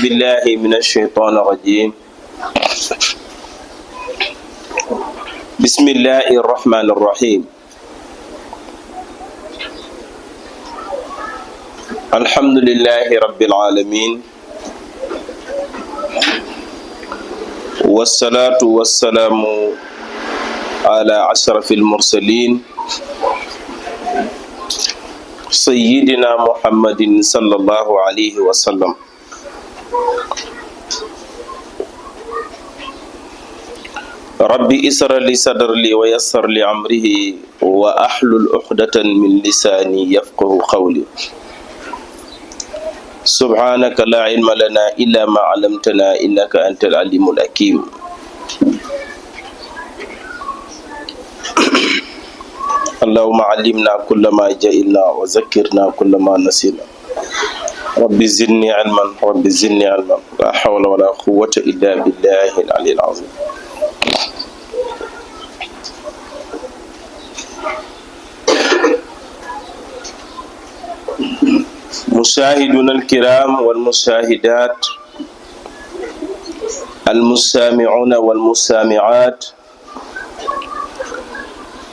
بالله من الشيطان الرجيم بسم الله الرحمن الرحيم الحمد لله رب العالمين والصلاة والسلام على أشرف المرسلين سيدنا محمد صلى الله عليه وسلم ربي اسر لي صدري ويسر لي أمره وأحلل عقدة من لساني يفقه قولي سبحانك لا علم لنا إلا ما علمتنا إنك أنت العليم الحكيم اللهم علمنا كل ما جهلنا وذكرنا كل ما نسينا رب زدني علما رب زدني علما لا حول ولا قوة إلا بالله العلي العظيم مشاهدون الكرام والمشاهدات المستمعون والمستمعات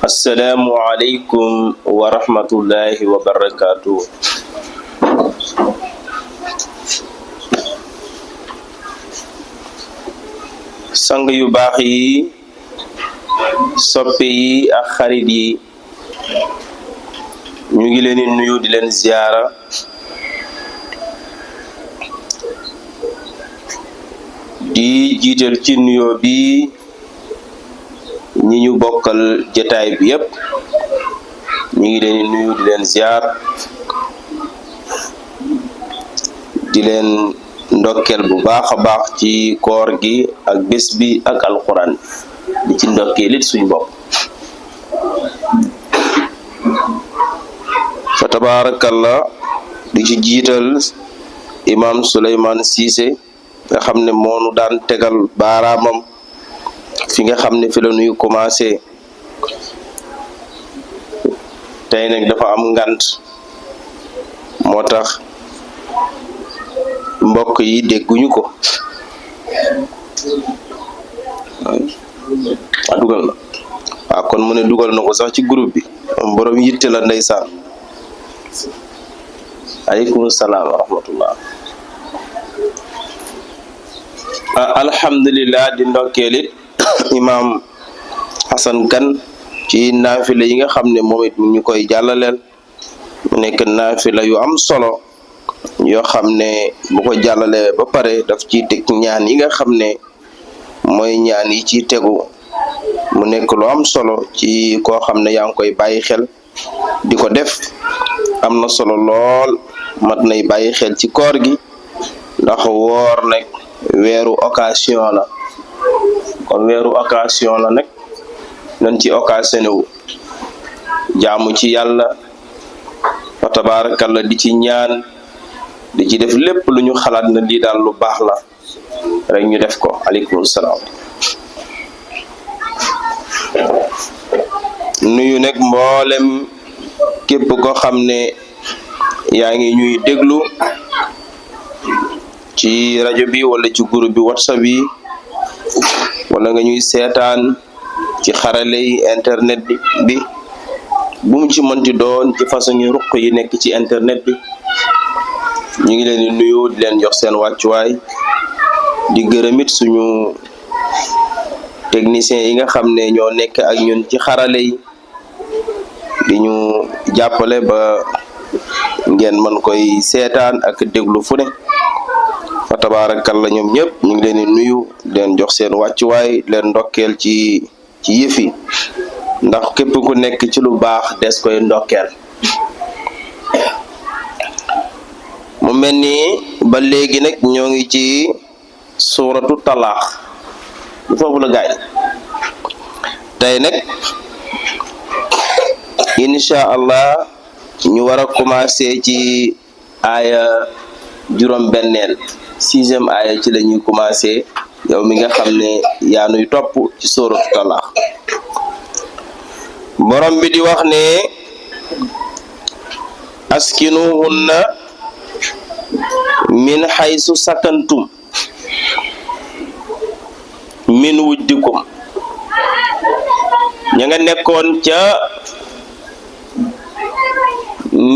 السلام عليكم ورحمة الله وبركاته sang yu baax yi soppe yi ak xarit yi ñu ngi leen di nuyu di leen ziyaara di jiital ci nuyoo bi ñi ñu bokkal jotaay bi yépp ñu ngi leen di nuyu di leen ziyaar di leen ndokkeel bu baax a baax ci koor gi ak bés bi ak alxuraan di ci ndokkeel it suñu bopp fa tabarakallah di ci jiital imam Souleymane Cissé nga xam ne moonu daan tegal baaraamam fi nga xam ne fi la nuy commencé tey nag dafa am ngant moo tax mbokk yi dégguñu ko dugal na waaw kon mu ne dugal na ko sax ci groupe bi borom yitte la ndeysaan aleykum salaam wa rahmatullah alhamdulillah di ndokkeelit imam Hassan Kane ci naafila yi nga xam ne moom it ñu koy jàllaleel mu nekk naafila yu am solo yoo xam ne bu ko jàllalee ba pare daf ci teg ñaan yi nga xam ne mooy ñaan yi ci tegu mu nekk lu am solo ci koo xam ne yaa ngi koy bàyyi xel di ko def am na solo lool mat nay bàyyi xel ci koor gi ndax woor nag weeru occasion la kon weeru occasion la nag nañ ci occasionné wu jaamu ci yàlla fa tabarakallah di ci ñaan di ci def lépp lu ñu xalaat na lii daal lu baax la rek ñu def ko aleykum salaam nuyu nag mboolem képp ko xam ne yaa ngi ñuy déglu ci rajo bi wala ci groupe bi WhatsApp bi wala nga ñuy seetaan ci xarale yi internet bi bu mu ci mënti doon ci façon yu ruq yi nekk ci internet bi ñu ngi leen di nuyu di leen jox seen wàccuwaay di gërëmit suñu techniciens yi nga xam ne ñoo nekk ak ñun ci xarale yi di ñu jàppale ba ngeen mën koy seetaan ak déglu fu ne fa tabaarakalla ñoom ñëpp ñu ngi leen di nuyu di leen jox seen wàccuwaay di leen ndokkeel ci yëfi ndax képp ku nekk ci lu baax des koy ndokkeel mu mel ni ba léegi nag ñoo ngi ci suuratu talaax lu foofu la gaay tey nag insha allah ñu war a commencer ci aaya juróom-benneel 6e aaya ci la ñuy commencer yow mi nga xam ne yaa nuy topp ci suuratu talaax borom bi di wax ne askinuhunna min haysu sakantum min wujdikum ña nga nekkoon ca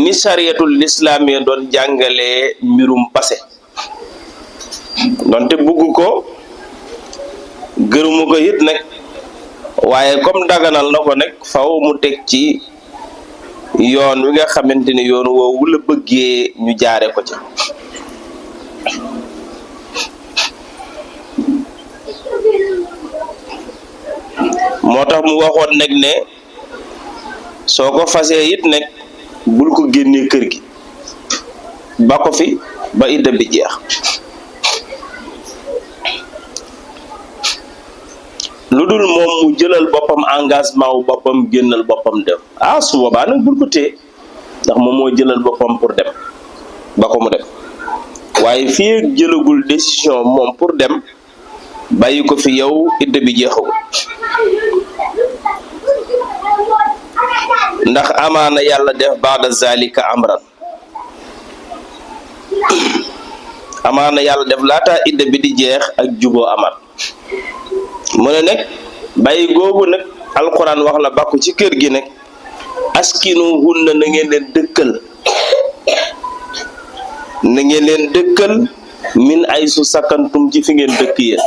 ni sariyatul islam ya doon jàngalee mbirum passé donte bugg ko gërëmu ko it nag waaye comme daganal na ko nag faw mu teg ci yoon wi nga xamante ni yoon woowu la bëggee ñu jaare ko ci moo tax mu waxoon nag ne soo ko fasee it nag bul ko génnee kër gi ba ko fi ba idda bi jeex lu dul moom mu jëlal boppam engagement wu boppam génnal boppam dem su boobaa nag bul ko téye ndax moom moo jëlal boppam pour dem ba ko mu dem waaye fii jëlagul décision moom pour dem bàyyi ko fi yow idda bi jeexagul ndax amaana yàlla def baada zalika amran amaana yàlla def laata idda bi di jeex ak juboo amat mu ne nag bàyyi googu nag alquran wax la bàkku ci kër gi nag askinu hunna na ngeen leen dëkkal min ay su sakantum ci fi ngeen dëkk yéen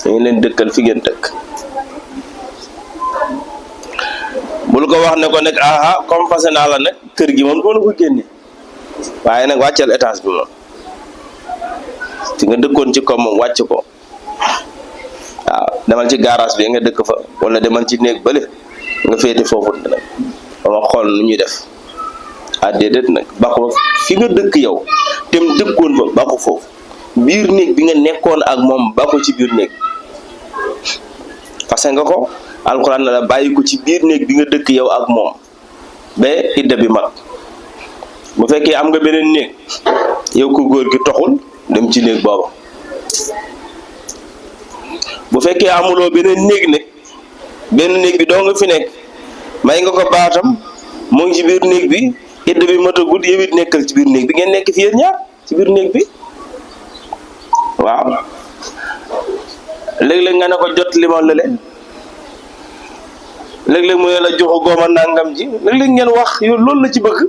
na ngeen leen dëkkal fi ngeen dëkk bul ko wax ne ko nag comme fase naa la nag kër gi moom doo la ko génne waaye nag wàccal étage bi moom fi nga dëkkoon ci kaw moom wàcc ko waaw demal ci garage bi nga dëkk fa wala demal ci néeg bële nga féete foofu nag dama xool nu ñuy def déedéet nag ba ko fi nga dëkk yow tem dëkkoon fa ba ko foofu biir néeg bi nga nekkoon ak moom ba ko ci biir néeg fase nga ko alxuraan na la bàyyi ko ci biir néeg bi nga dëkk yow ak moom ba idda bi mat bu fekkee am nga beneen néeg yow ko góor gi toxul dem ci néeg booba bu fekkee amuloo beneen néeg nag benn néeg bi doo nga fi nekk may nga ko baatam moo ngi ci biir néeg bi idda bi matagul yow it nekkal ci biir néeg bi ngeen nekk fi yéen ñaar ci biir néeg bi waaw léeg-léeg nga ne ko jot li ma lële léeg-léeg mu ne la joxu gooma nangam ji léeg-léeg ngeen wax yow loolu la ci bëgg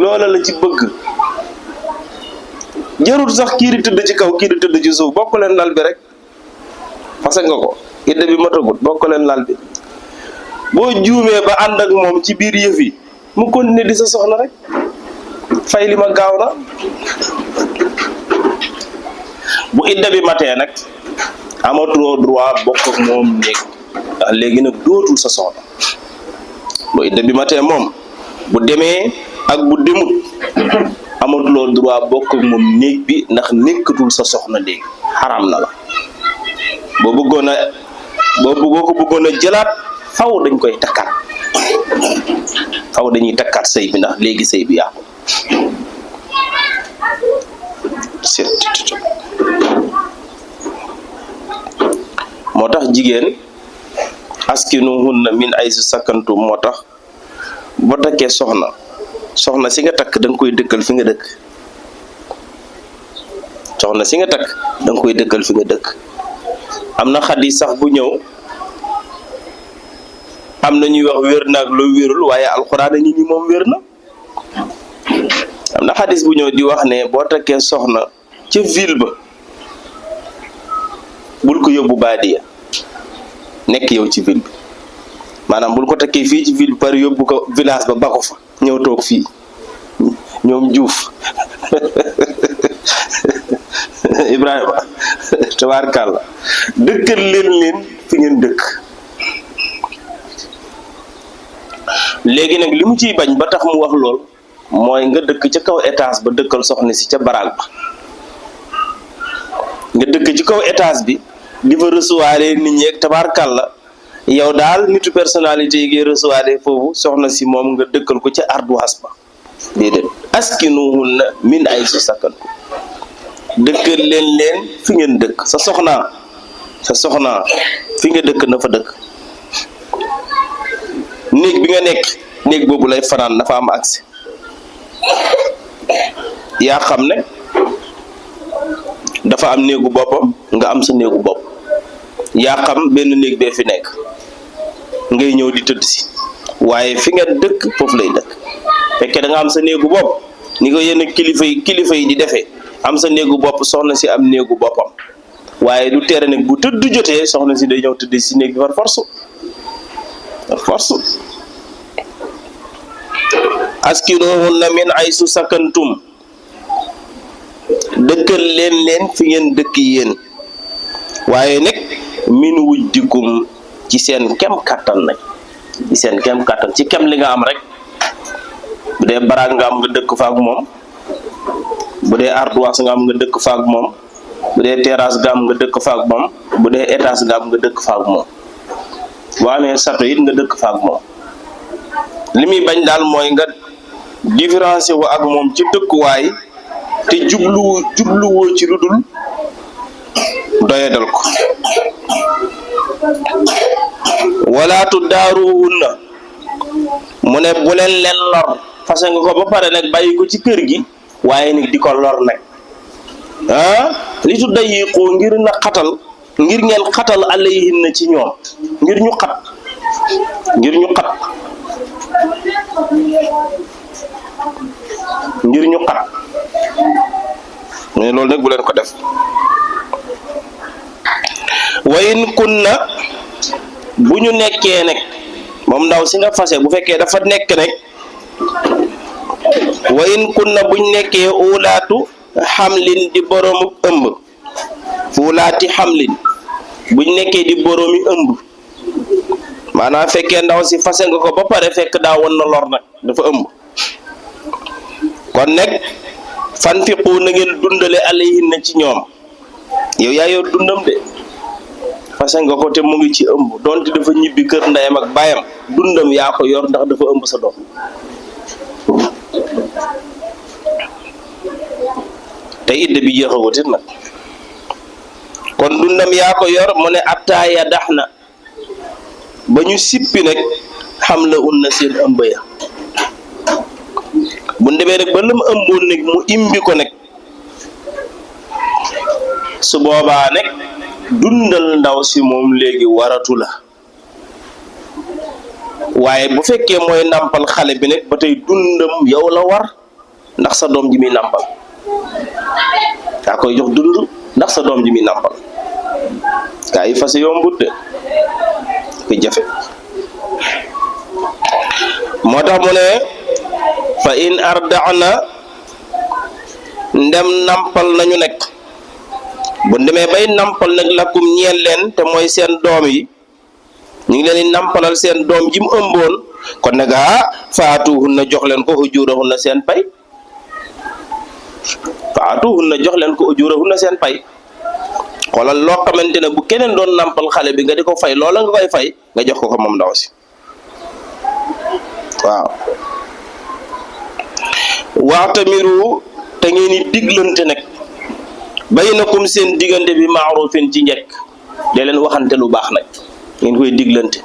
loola la ci bëgg jarul sax kii di tëdd ci kaw kii di tëdd ci suuf bokk leen lal bi rek fase nga ko idda bi matagul bokk leen lal bi boo juumee ba ànd ak moom ci biir yëf yi mu continuer di sa soxla rek fay li ma gaaw na bu idda bi matee nag amatuloo droit bokk ak moom néeg ndax léegi nag dootul sa soxla bu idda bi matee moom bu demee ak bu demut amatuloo droit bokk ak moom néeg bi ndax nekkatul sa soxna léegi xaram na la boo ko bëggoon a jëlaat faw dañ koy takkaat faw dañuy takkaat sëy bi ndax léegi sëy bi yàqu moo tax jigéen askinuhunna min aysu sakantum moo tax boo takkee soxna si nga takk da nga koy dëkkal fi nga dëkk soxna si nga takk da nga koy dëkkal fi nga dëkk am na xadis sax bu ñëw am na ñuy wax wér na ak loo wérul waaye alxuraan nit ñi moom wér na am na xadis bu ñëw di wax ne boo takkee soxna ca ville ba bul ko yóbbu baadiya nekk yow ci ville bi maanaam bul ko takkee fii ci ville bi pare yóbbu ko village ba ko fa ñëw toog fii ñoom Juuf Ibrahima tabaarkàlla dëkkal leen fi ngeen dëkk léegi nag li mu ciy bañ ba tax mu wax lool mooy nga dëkk ca kaw étage ba dëkkal soxna si ca baraag ba nga dëkk ci kaw étage bi di fa recevoir nit ñi ak tabaarkàlla yow daal nitu personnalité yi ngay recevoir foofu soxna si moom nga dëkkal ko ca ardoise ba déedéet askinuhunna min aysu sakantum dëkkal leen fi ngeen dëkk sa soxna fi nga dëkk na fa dëkk néeg bi nga nekk néeg boobu lay fanaan dafa am accès yaa xam ne dafa am néegu boppam nga am sa néegu bopp yaa xam benn néeg bee fi nekk ngay ñëw di tëdd si waaye fi nga dëkk foofu lay dëkk fekkee da nga am sa néegu bopp ni ko yenn kilifa yi di defee am sa néegu bopp soxna si am néegu boppam waaye du tere nag bu tëdd jotee soxna si day ñëw tëdd si néeg bi par force askinuhunna min aysu sakantum dëkkal leen fi ngeen dëkk yéen waaye nag min wujdikum ci seen kem kattan nag ci seen kem kattan ci kem li nga am rek bu dee baraag nga am nga dëkk fa ak moom bu dee ardoise nga am nga dëkk fa ak moom bu dee terrasse nga am nga dëkk fa ak moom bu dee étage nga am nga dëkk fa ak moom boo amee sato it nga dëkk fa ak moom li muy bañ daal mooy nga différencier wu ak moom ci dëkkuwaay te jubluwoo ci lu dul doyadal ko wala tudaaruhunna mu ne bu leen lor fase nga ko ba pare nag bàyyi ko ci kër gi waaye nag di ko lor nag li tuddayiqu ngir ngeen xatal alayhinna ci ñoom ngir ñu xat mais loolu nag bu leen ko def wayin kunna bu ñu nekkee nag moom ndaw si nga fase bu fekkee dafa nekk nag wayin kunna buñ nekkee ulaatu xamlin di boroomu ëmb ulaati xamlin buñ nekkee di boroomi ëmb maanaam fekkee ndaw si fase nga ko ba pare fekk daa won na lor nag dafa ëmb kon nag fanfiqu na ngeen dundale alayhinna ci ñoom yow yaa yor dundam de fase nga ko te mu ngi ci ëmb donte dafa ñibbi kër ndeyam ak baayam dundam yaa ko yor ndax dafa ëmb sa doom te idda bi jeexagut it nag kon dundam yaa ko yor mu ne attaaya dax na ba ñu sippi nag xam la unna seen ëmb ya bu demee nag ba lam ëmboon nag mu imbi ko nag su boobaa nag dundal ndaw si moom léegi waratu la waaye bu fekkee mooy nàmpal xale bi nag ba tey dundam yow la war ndax sa doom ji muy nàmpal yaa koy jox dund ndax sa doom ji muy nàmpal kaa yi fas yombut de ko jafe moo tax mu ne fa in arda'na ndem nampal nañu nekk bu demee bay nampal nag lakum ñeel leen te mooy seen doom yi ñu ngi leen di nampalal seen doom ji mu ëmboon kon nag faatuhunna jox leen ko ujurahunna seen pay faatuhunna jox leen ko ujurahunna seen pay xoolal loo xamante ne bu keneen doon nampal xale bi nga di ko fay loola nga koy fay nga jox ko moom ndaw si waaw waxtamiru te ngeen di diglante nag baynakum seen diggante bi maarufin ci njëkk de leen waxante lu baax nag ngeen koy diglante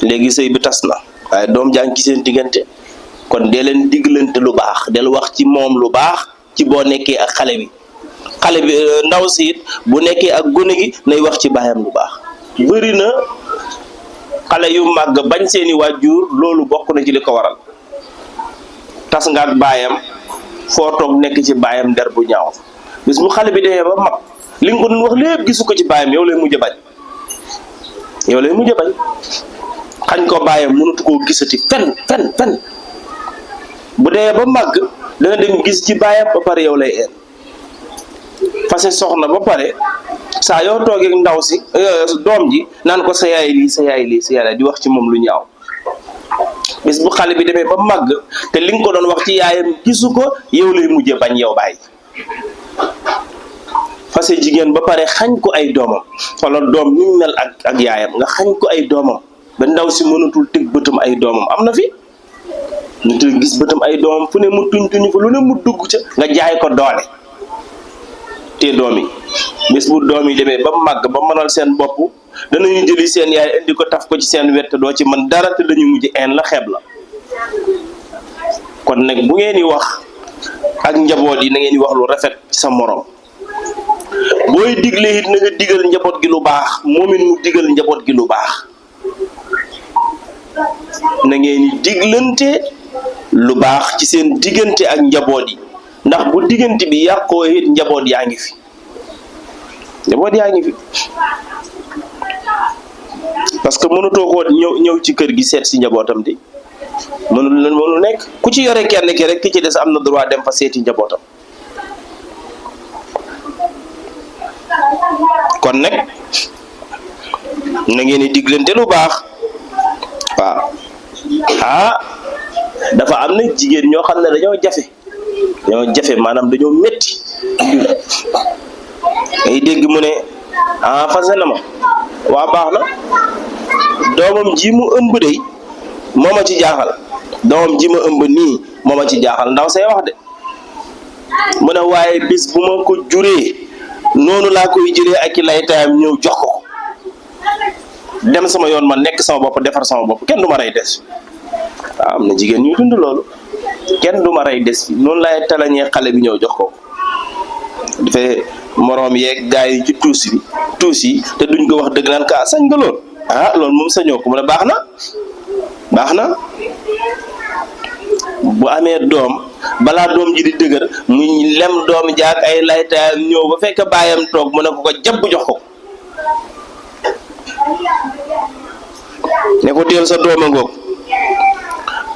léegi sëy bi tas na waaye doom jàng ci seen diggante kon dee leen diglante lu baax del wax ci moom lu baax ci boo nekkee ak xale bi ndaw si it bu nekkee ak gone gi nay wax ci baayam lu baax bëri na xale yu màgg bañ seeni waajur loolu bokk na ci li ko waral tas nga ak baayam foo toog nekk ci baayam der bu ñaaw bis bu xale bi demee ba mag li nga ko doon wax lépp gisu ko ci baayam yow lay mujj bañ xañ ko baayam mënatu koo gisati fen bu demee ba màgg dana dem gis ci baayam ba pare yow lay een fase soxna ba pare saa yoo toogee ndaw si doom ji naan ko sa yaay lii di wax ci moom lu ñaaw bis bu xale bi demee ba màgg te li nga ko doon wax ci yaayam gisu ko yow lay mujjee bañ yow bàyyi fase jigéen ba pare xañ ko ay doomam wala doom ni mu mel ak yaayam nga xañ ko ay doomam ba ndaw si mënatul tëg bëtam ay doomam am na fi ñu tëg gis bëtam ay doomam fu ne mu tuñ fa lu ne mu dugg ca nga jaay ko doole te doom yi bis bu doom yi demee ba màgg ba mënal seen bopp danañu jëli seen yaay indi ko taf ko ci seen wet doo ci mën dara te dañu mujj een la xeeb la kon nag bu ngeen di wax ak njaboot yi na ngeen di wax lu rafet ci sa morom booy digle it na nga digal njaboot gi lu baax moom it mu digal njaboot gi lu baax na ngeen di diglante lu baax ci seen diggante ak njaboot yi ndax bu diggante bi yàqoo it njaboot yaa ngi fi parce que mënutoo koo ñëw ci kër gi seet si njabootam di mënul nekk ku ci yore kenn ki rek ki ci des am na droit dem fa seeti njabootam kon nag na ngeen di diglante lu baax waaw dafa am na jigéen ñoo xam ne dañoo jafe maanaam dañoo métti ngay dégg mu ne fase na ma waa baax na doomam ji mu ëmb de moo ma ci jaaxal doomam ji ma ëmb nii moo ma ci jaaxal ndaw say wax de mu ne waaye bis bu ma ko juree noonu laa koy jëlee ak i laytaayam ñëw jox ko dem sama yoon ma nekk sama bopp defar sama bopp kenn du ma rey des waaw am na jigéen ñuy dund loolu kenn du ma rey des fi noonu laay talañee xale bi ñëw jox ko dafay moroom yeeg gaa yi ci tuus yi te duñ ko wax dëgg naan ka sañ nga lool loolu moom sañoo ko mu ne baax na bu amee doom balaa doom ji di dëgër mu lem doom jaak ay laytaayam ñëw ba fekk baayam toog mu ne ko jabb jox ko ne ko teel sa dooma ngoog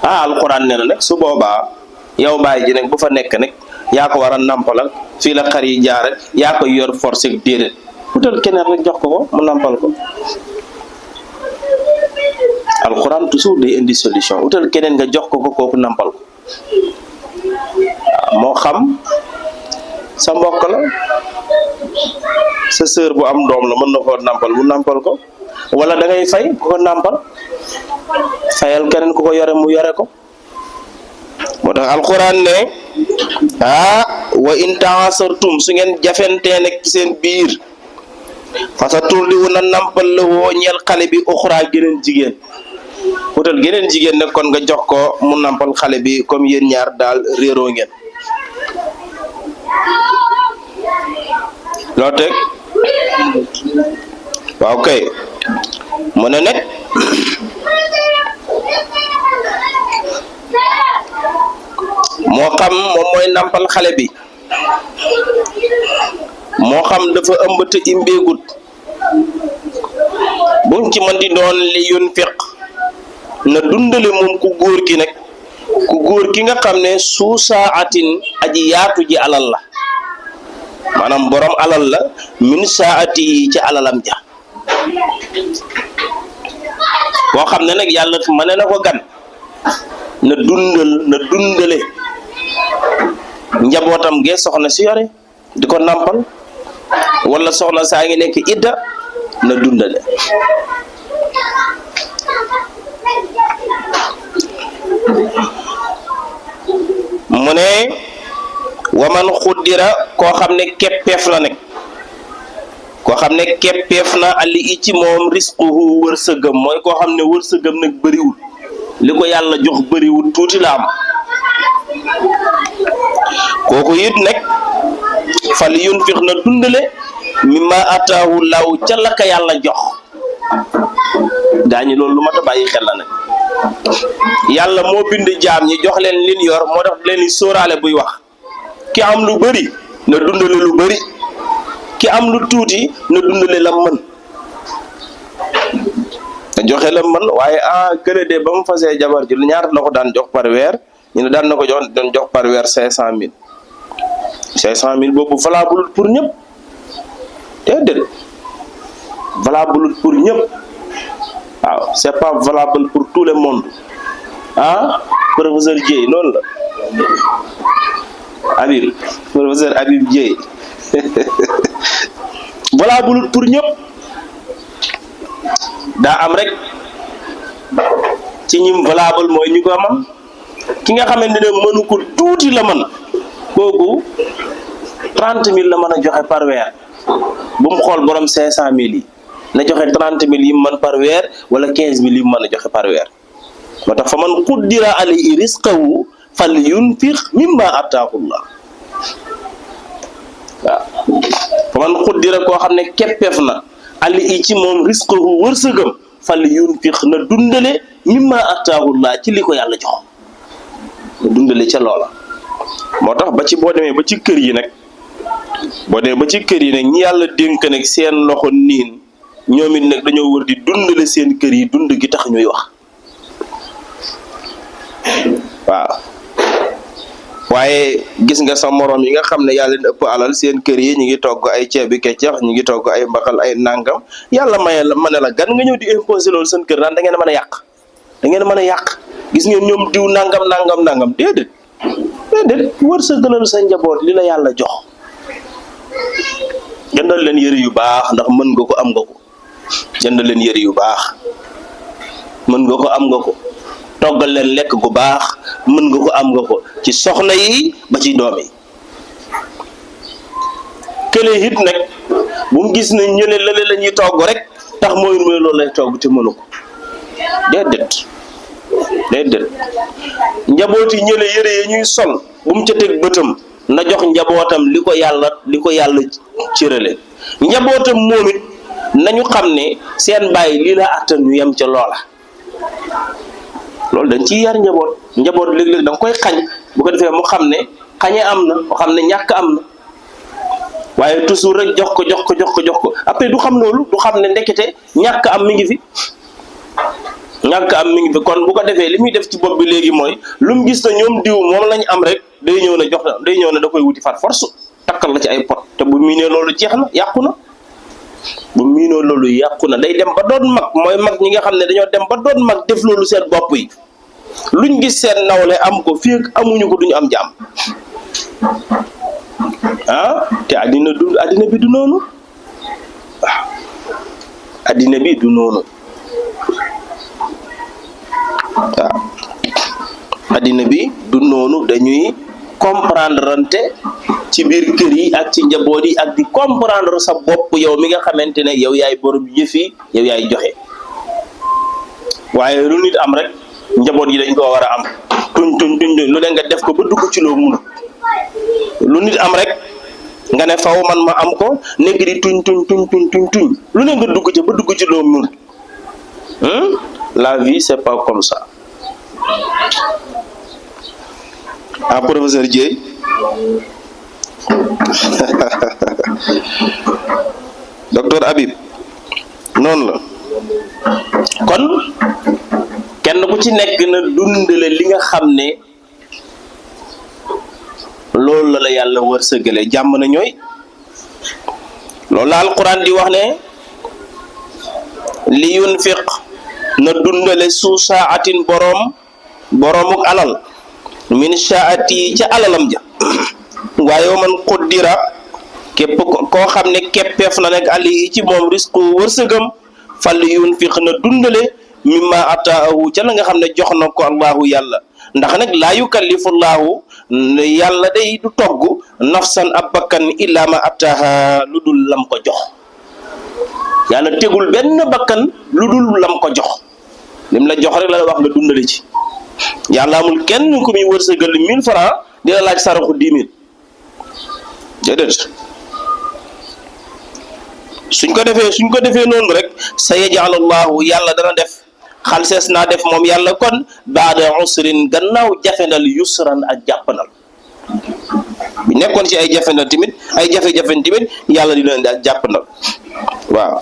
alxuraan ne na nag su boobaa yow baay ji nag bu fa nekk nag yaa ko war a nampal ak fii la xar yi jaar ak yaa ko yor force ak déedéet utal keneen rek jox ko mu nampal ko alxuraan toujours day indi solution utal keneen nga jox ko kooku nampal ko moo xam sa mbokk la sa sœur bu am doom la mën na koo nampal mu nampal ko wala da ngay fay ku ko nampal fayal keneen ku ko yore mu yore ko moo tax alxuraan ne wa in ta'asartum su ngeen jafentee nekk ci seen biir fasa turli wu na nampal la woo ñeel xale bi uxraa geneen jigéen wutal geneen jigéen nag kon nga jox ko mu nampal xale bi comme yéen ñaar daal réeroo ngeen loo teg waaw kay mu ne nag moo xam moom mooy nampal xale bi moo xam dafa ëmb te imbeegut bu mu ci mën di doon li yunfiq na dundale moom ku góor ki nag ku góor ki nga xam ne suu saatin aji yaatu ji alal la maanaam borom alal la min saati yi ci alalam ja koo xam ne nag yàlla mane na ko gan na dundale njabootam gee soxna si yore di ko nampal wala soxna saa ngi nekk idda na dundale mu ne waman xuddira koo xam ne keppeef la nekk koo xam ne keppeef na ali i ci moom risquhu wërsëgam mooy koo xam ne wërsëgam nag bëriwul li ko yàlla jox bëriwul tuuti la am kooku it nag fal yunfiq na dundale mimma ataahu law ca la ka yàlla jox gaañi loolu lu mat a bàyyi xel la nag yàlla moo bind jaam ñi jox leen lin yor moo tax leen sóoraale buy wax ki am lu bëri na dundale lu bëri ki am lu tuuti na dundale la mën na joxe la mën waaye kële de ba mu fasee jabar ji ñaata la ko daan jox par weer ñu ne daan na ko doon jox par weer 500 000 boobu valable pour ñëpp déedéet valable pour ñëpp waaw c'est pas valable pour tout le monde professeur Dieye noonu la professeur Habib Dieye valable pour ñëpp daa am rek ci ñim valable mooy ñu ko am ki nga xamante ne mënu ko tuuti la mën kooku 30 000 la mën a joxe par weer bu mu xool borom 500 000 yi na joxe 30 000 yi mu mën par weer wala 15 000 yi mu mën a joxe par weer moo tax fa man quddira alayhi rizquhu falyunfiq mimma ataahu Allah waaw fa man xuddira koo xam ne keppeef na ali ci moom risquhu wërsëgam fal yunfiq na dundale mimma ataahullah ci li ko yàlla jox na dundale ca loola. moo tax ba ci boo demee ba ci kër yi nag ñi yàlla dénk nag seen loxo niin ñoom it nag dañoo war di dundale seen kër yi dund gi tax ñuy wax waaw. waaye gis nga sa morom yi nga xam ne yàlla leen ëpp alal seen kër yi ñu ngi togg ay ceebi keccax ñu ngi togg ay mbaxal ay nangam yàlla maye la ma ne la gan nga ñëw di imposer loolu seen kër daan da ngeen mën a yàq gis ngeen ñoom diw nangam déedéet war sa gënal sa njaboot li la yàlla jox. jëndal leen yëre yu baax ndax mën nga ko am nga ko jëndal leen yëre yu baax mën nga ko am nga ko toggal leen lekk gu baax mën nga ko am nga ko ci soxna yi ba ci doom yi. kële it nag bu mu gis ne ñële lale la ñuy togg rek tax mooy loolu lay togg te mënu ko déedéet njaboot yi ñële yëre yi ñuy sol bu mu ca teg bëtam na jox njabootam li ko yàlla cërale. njabootam moom it nañu xam ne seen bàyyi lii la attan ñu yem ca loola. loolu dañ ciy yar njaboot léeg-léeg da nga koy xañ bu ko defee mu xam ne xañe am na mu xam ne ñàkk am na waaye toujours rek jox ko après du xam loolu du xam ne ndekete ñàkk am mi ngi fi kon bu ko defee li muy def ci bopp bi léegi mooy lu mu gis na ñoom diw moom lañ am rek day ñëw ne da koy wuti far force takkal la ci ay pot te bu miinee loolu jeex na yàqu na day dem ba doon mag mooy mag ñi nga xam ne dañoo dem ba doon mag def loolu seen bopp yi luñ gis seen nawle am ko fii ak amuñu ko duñu am jàmm te addina bi du noonu waaw addina bi du noonu waaw addina bi du noonu dañuy comprendre rante ci biir kër yi ak ci njaboot yi ak di comprendre sa bopp yow mi nga xamante ne yow yaay borom yëf yi yow yaay joxe waaye lu nit am rek njaboot yi dañ koo war a am tuñ lu ne nga def ko ba dugg ci loo mun lu nit am rek nga ne faw man ma am ko nekk di tuñ lu ne nga dugg ci ba dugg ci loo mun la vie c'est pas comme ça. Professeur Dieye docteur Habib noonu la kon kenn ku ci nekk na dundale li nga xam ne loolu la yàlla wërsëgale jàmm na ñooy loolu la alquran di wax ne li yunfiq na dundale su saatin boromuk alal min saati ca alalam ja waaye man xuddira képp koo xam ne keppeef na nekk ali ci moom risque wërsëgam fal yunfiq na dundale mimma ataahu ca la nga xam ne jox na ko allahu yàlla ndax nag laa yukallifullahu yàlla day du togg nafsan ab bakkan illa ma ataaha lu dul lam ko jox yàlla tegul benn bakkan lu dul lam ko jox lim la jox rek la wax nga dundale ci yàlla amul kenn ku muy wërsëgal 1000 francs dina laaj saraxu 10 000 déedéet suñ ko defee noonu rek sa yaj'al allahu yàlla dana def xalsees naa def moom yàlla kon baada usrin gannaaw jafendal yusran ak jàppandal bi nekkoon ci ay jafendal tamit ay jafe-jafe tamit yàlla di leen di ak jàppandal waaw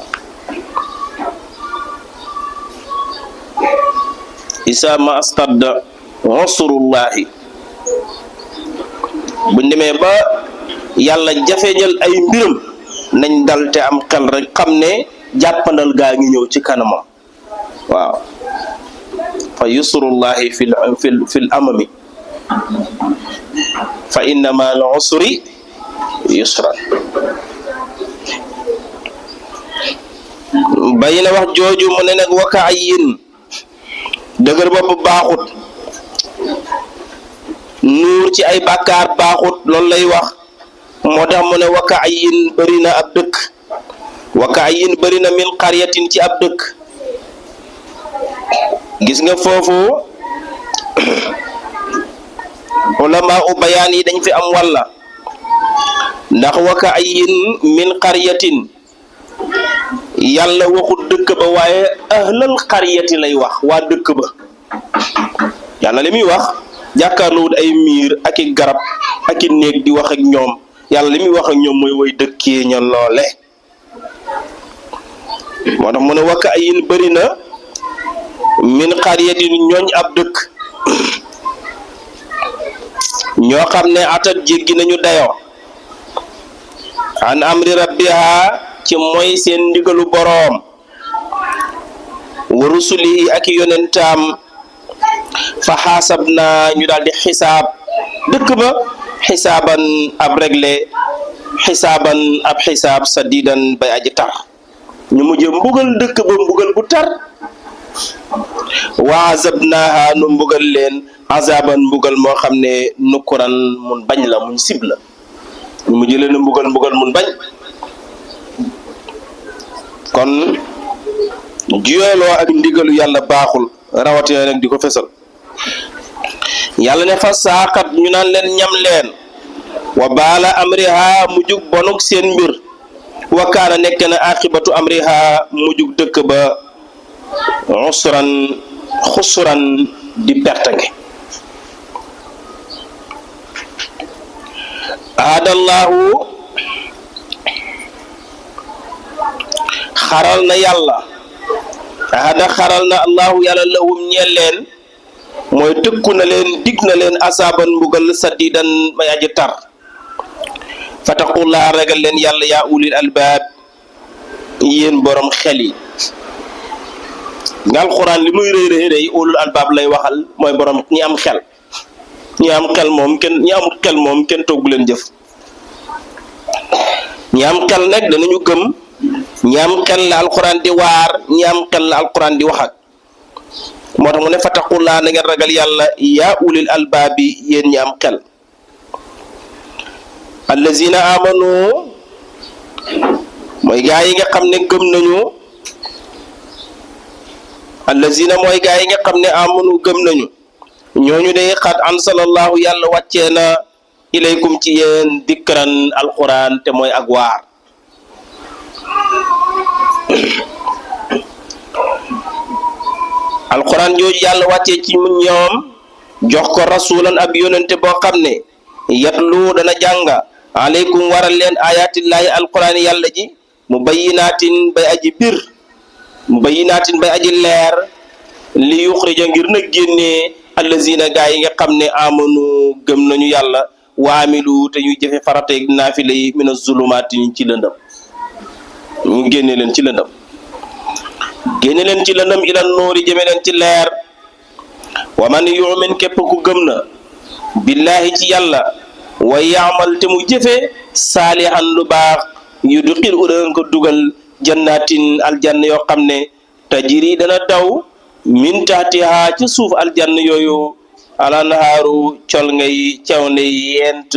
isa ma astadda usrullahi bu demee ba yàlla jafeñal ay mbiram nañ dal te am xel rek xam ne jàppandal gaa ngi ñëw ci kanamam waaw fa yusrullahi fil amami fa inna ma al usri yusran bàyyi na wax jooju mu ne nag waka ay yin dëgër bopp baaxut nuur ci ay bàkkaar baaxut loolu lay wax moo tax mu ne waka ay yin bëri na ab dëkk waka ay yin bëri na min qaryatin ci ab dëkk gis nga foofu ulama u bayaan yi dañ fi am walla ndax waka ayin min qaryatin yàlla waxul dëkk ba waaye ahlal qaryati lay wax waa dëkk ba. yàlla li muy wax jàkkaarloowul ay miir ak i garab ak i néeg di wax ak ñoom yàlla li muy wax ak ñoom mooy way dëkkee ña loole. moo tax mu ne waka ayin bëri na min qaryatin ñooñ ab dëkk ñoo xam ne atat jéggi nañu dayoo an amri rabbiha ci mooy seen ndigalu boroom wa rusulihi ak yonentaam fa xaasab naa ñu daal di xisaab dëkk ba xisaaban ab réglé xisaaban ab xisaab sadidan bay aji tar ñu mujje mbugal dëkk ba mbugal bu tar wa azabnaaha nu mbugal leen azaban mbugal moo xam ne nukuran mun bañ la muñ sib la ñu mujj leen mbugal mun bañ. kon juyeloo ak ndigalu yàlla baaxul rawatina nag di ko fesal. yàlla ne fa saaxat ñu naan leen ñam leen wa baala amriha mujjug bonuk seen mbir wa kaana nekk na aqibatu amriha mujjug dëkk ba xusran di pertange. aadallahu xaral na yàlla xaral na allahu yàlla lahum ñeel leen mooy tëkku na leen dig na leen asaaban mbugal sadidan may aji tar fataqullaa ragal leen yàlla yaa ulil albaab yéen borom xel yi. nga alxuraan li muy rëy rëy ulul albaab lay waxal mooy borom ñi am xel. ñi am xel moom ñi amul xel moom kenn toggu leen jëf. ñi am xel nag danañu gëm ñi am xel la alxuraan di waar ñi am xel la alxuraan di waxat moo tax mu ne fataqullaa na ngeen ragal yàlla yaa ulil albaabi yéen ñi am xel. allazina amanu mooy gaa yi nga xam ne gëm nañu allazina mooy gaa yi nga xam ne amanu gëm nañu ñooñu de xat ansalallahu yàlla wàccee na ilaykum ci yéen dikran alquran te mooy ak waar. alquran jooju yàlla wàccee ci ñoom jox ko rasulan ab yonente boo xam ne yatlu dana jànga aleykum waral leen ayatillahi alquran yàlla ji mubayyinatin bay aji bir mubayyinatin bay aji leer li yuxrija ngir na génnee allazina gaa yi nga xam ne amanu gëm nañu yàlla waamilu te ñuy jëfe farateeg naafila yi mina zulumaati ci lëndëm ñu génne leen ci lëndëm ila nuuri jëme leen ci leer. wa man yu'min képp ku gëm na billahi ci yàlla wa yaamal te mu jëfe saalihan lu baax yudxil udan ko dugal jannatin aljanna yoo xam ne tajiri dana daw min tahtiha ci suuf aljanna yooyu alanhaaru col ngay cawnde yent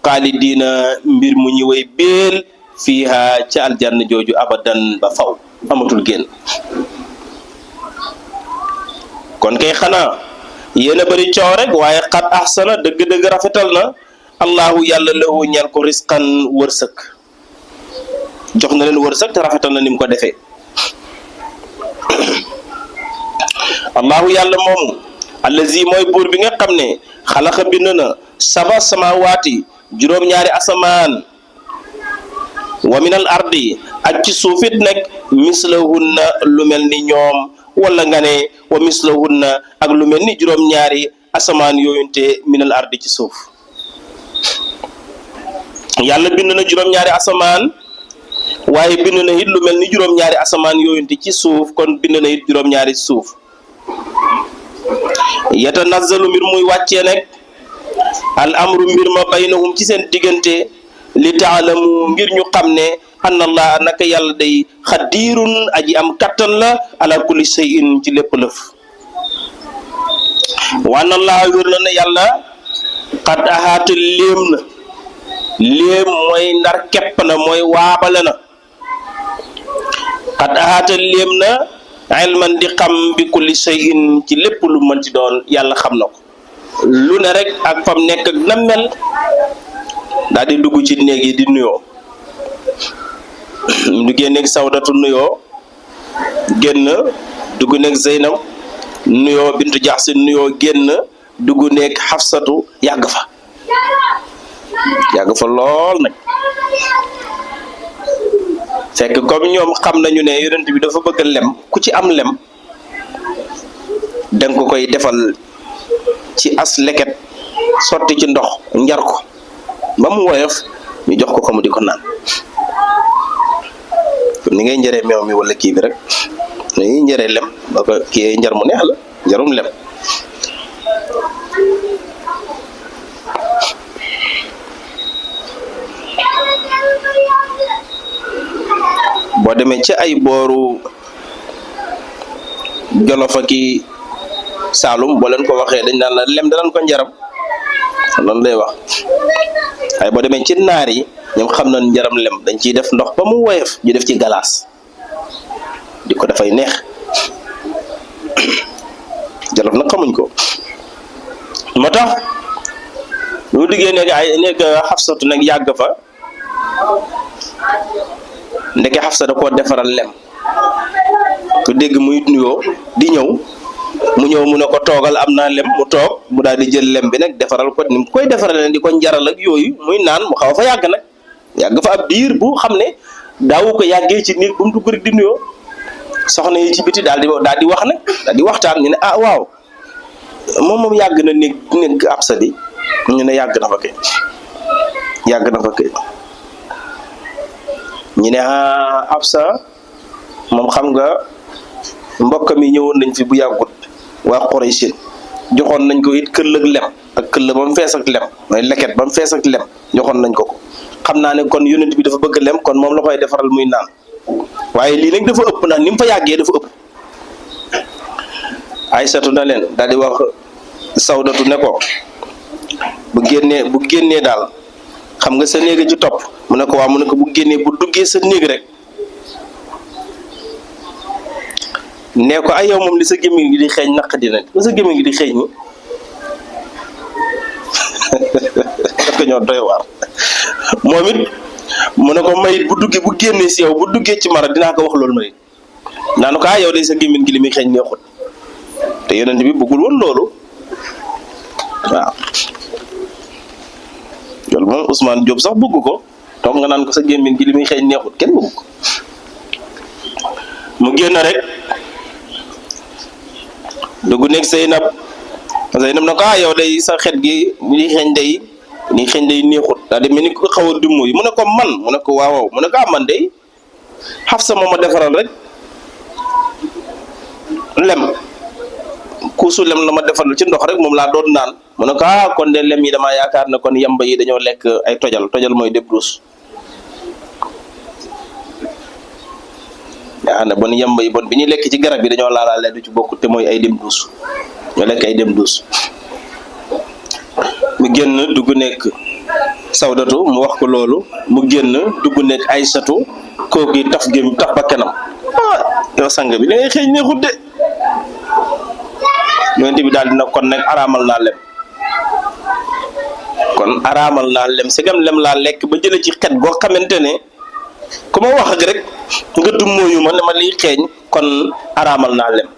xaalidiina mbir mu ñu way béel fiiha ci aljanna jooju abadan ba faw amatul génn. kon kay xanaa yéen a bëri coow rek waaye xat ahsana dëgg-dëgg rafetal na allahu yàlla lahu ñeel ko risqan wërsëg jox na leen wërsëg te rafetal na ni mu ko defee. allahu yàlla moomu allazi mooy buur bi nga xam ne xalaqa bind na saba samawaati juróom-ñaari asamaan wa minal ardi ak ci suufit nag mislahunna lu mel ni ñoom wala nga ne wa mislahunna ak lu mel ni juróom-ñaari asamaan yooyunte minal ardi ci suuf. yàlla bind na juróom-ñaari asamaan waaye bind na it lu mel ni juróom-ñaari asamaan yooyunte ci suuf kon bind na it juróom-ñaari suuf. yatanazzalu mbir muy wàccee nag al amru mbir ma baynahum ci seen diggante li taalamu ngir ñu xam ne anna allah naka yàlla day xadirun aji am kattan la ala kulli shay'in ci lépp lëf. wa anna allah wér na ne yàlla xad ahaata léem na léem mooy ndar kepp na mooy waabale na xad ahaata léem na ilman di xam bi kulli shay'in ci lépp lu mën ci doon yàlla xam na ko lu ne rek ak fam nekk ak na mel daal di dugg ci néeg yi di nuyoo mu duggee néeg Sawdatu nuyoo génn dugg néeg Zeynab nuyoo bintu Jaxsin nuyoo génn dugg néeg Xafsatu yàgg fa lool nag fekk comme ñoom xam nañu ne yonent bi dafa bëgg lem ku ci am lem danga ko koy defal ci as leket sotti ci ndox njar ko ba mu woyof ñu jox ko mu di ko naan comme ni ngay njëree meew mi wala kii bi rek ni njëree lem ba ko kii njar mu neex la njarum lem boo demee ci ay booru Jolof ak Saalum boo leen ko waxee dañ naan la lem danañ ko njaram loolu lay wax waaye boo demee ci naar yi ñoom xam nañ njaram lem dañ ciy def ndox ba mu woyof ñu def ci galaas di ko dafay neex Jolof nag xamuñ ko moo tax lu diggee nekk Xafsatu nag yàgg fa ndeke Xafsa da koo defaral lem ku dégg muy nuyoo di ñëw mu ñëw mu ne ko toogal am naa lem mu toog mu daal di jël lem bi nag defaral ko ni mu koy defaral di ko njaral ak yooyu muy naan mu xaw fa yàgg nag yàgg fa ab diir bu xam ne daawu ko yàggee ci néeg bu mu dugg rek di nuyoo soxna yi ci biti daal di wax nag daal di waxtaan ñu ne ah waaw moom yàgg na néeg Absa di ñu ne yàgg na fa kay ñu ne Absa moom xam nga mbokk mi ñëwoon nañ fi bu yàggut waa Quraysh joxoon nañ ko it këll ak lem ak këll ba mu fees ak lem mooy leket ba mu fees ak lem joxoon nañ ko xam naa ne kon yonent bi dafa bëgg lem kon moom la koy defaral muy naan waaye lii nag dafa ëpp nag ni mu fa yàggee dafa ëpp Aysatu na leen daal di wax Sawdatu ne ko bu génnee daal xam nga sa néeg ci topp mu ne ko waaw mu ne ko bu génnee bu duggee sa néeg rek nee ko ay yow moom li sa gémmiñ gi di xeeñ naq dina li sa gémmiñ gi di xeeñ ni ko ñoo doy waar moom it mu ne ko mayit bu génnee si yow bu duggee ci mara dinaa ko wax loolu mayit naa ne ko yow day sa gémmiñ gi li muy xeeñ neexut te yonent bi bëggul woon loolu waaw loolu moom Ousmane Diop sax bëgg ko toog nga naan ko sa gémmiñ gi li muy xeeñ neexut kenn bëgg ko mu génn rek dugg nekk Zeynab na ko yow day sa xet gi li xeeñ day neexut daal di mel ni ko xaw a dummu yi mu ne ko man mu ne ko waaw mu ne ko man day Xafsa moom a defaral rek lem kuusu lem la ma defaral ci ndox rek moom laa doon naan mu ne ko kon de lem yi damaa yaakaar ne kon yamba yi dañoo lekk ay tojal mooy débrousse yaa ne bon yamba yi bon bi ñuy lekk ci garab yi dañoo laalaale du ci bokk te mooy ay dem duus ñoo lekk ay dem duus mu génn dugg nekk Sawdatu mu wax ko loolu mu génn dugg nekk Aysatu kooku yi taf ba kanam yow sang bi da ngay xëy neexut de yonent bi daal dina kon nag araamal naa lem segam lem laa lekk ba jële ci xet goo xamante ne ku ma wax ak rek nga dummóoyu ma ne ma liy xeeñ kon araamal naa lem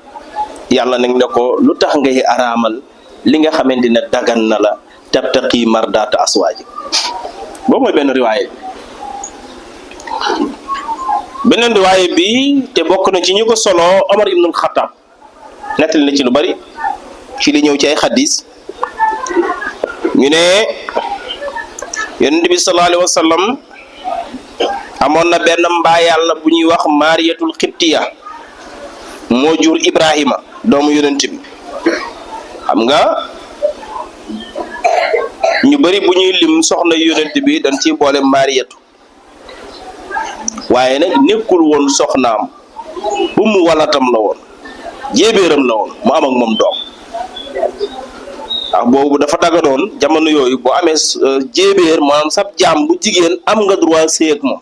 yàlla nag ne ko lu tax ngay araamal li nga xamante ne dagan na la tabtaqi mardaata aswaaji boobu mooy benn riwaaye beneen riwaaye bi te bokk na ci ñu ko solo Omar ibnul Xattaab nettali na ci lu bari ci li ñëw ci ay xadis ñu ne yonent bi sallallahu alayhi wa sallam amoon na benn mbaa yàlla bu ñuy wax Maariyatul Xibtiya moo jur Ibrahima doomu yonent bi xam nga ñu bari bu ñuy lim soxna yonent bi dañ ciy boole Maariyatu waaye nag nekkul woon soxnaam bu mu walatam la woon jéebéeram la woon mu am ak moom doom ndax boobu dafa daganoon jamono yooyu boo amee jéebéer maanaam sab jaam bu jigéen am nga droit sëy ak moom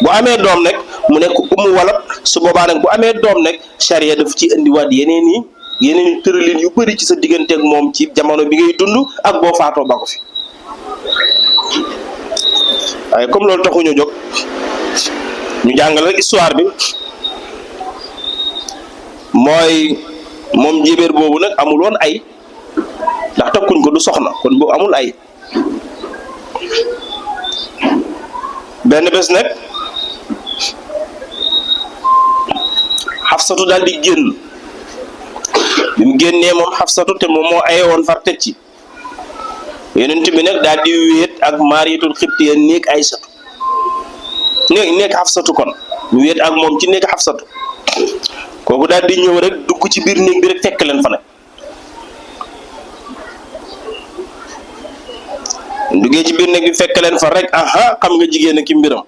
bu amee doom nag mu nekk umu walat su boobaa nag bu amee doom nag charia daf ci indiwaat yeneen i tëralin yu bëri ci sa digganteeg moom ci jamono bi ngay dund ak boo faatoo ba ko fi waaye comme loolu taxuñu jóg ñu jàngal rek histoire bi mooy moom njéebéer boobu nag amul woon ay ndax takkuñ ko du soxna kon boobu amul ay benn bés nag Xafsatu daal di génn bi mu génnee moom Xafsatu te moom moo aye woon far teg ci Yonent bi nag daal di wéet ak Maariyatul Xibtiya néeg Aysatu néeg Xafsatu kon ñu wéet ak moom ci néeg Xafsatu kooku daal di ñëw rek dugg ci biir néeg bi rek fekk leen fa nag duggee ci biir néeg bi fekk leen fa rek aha xam nga jigéen ak ki mbiram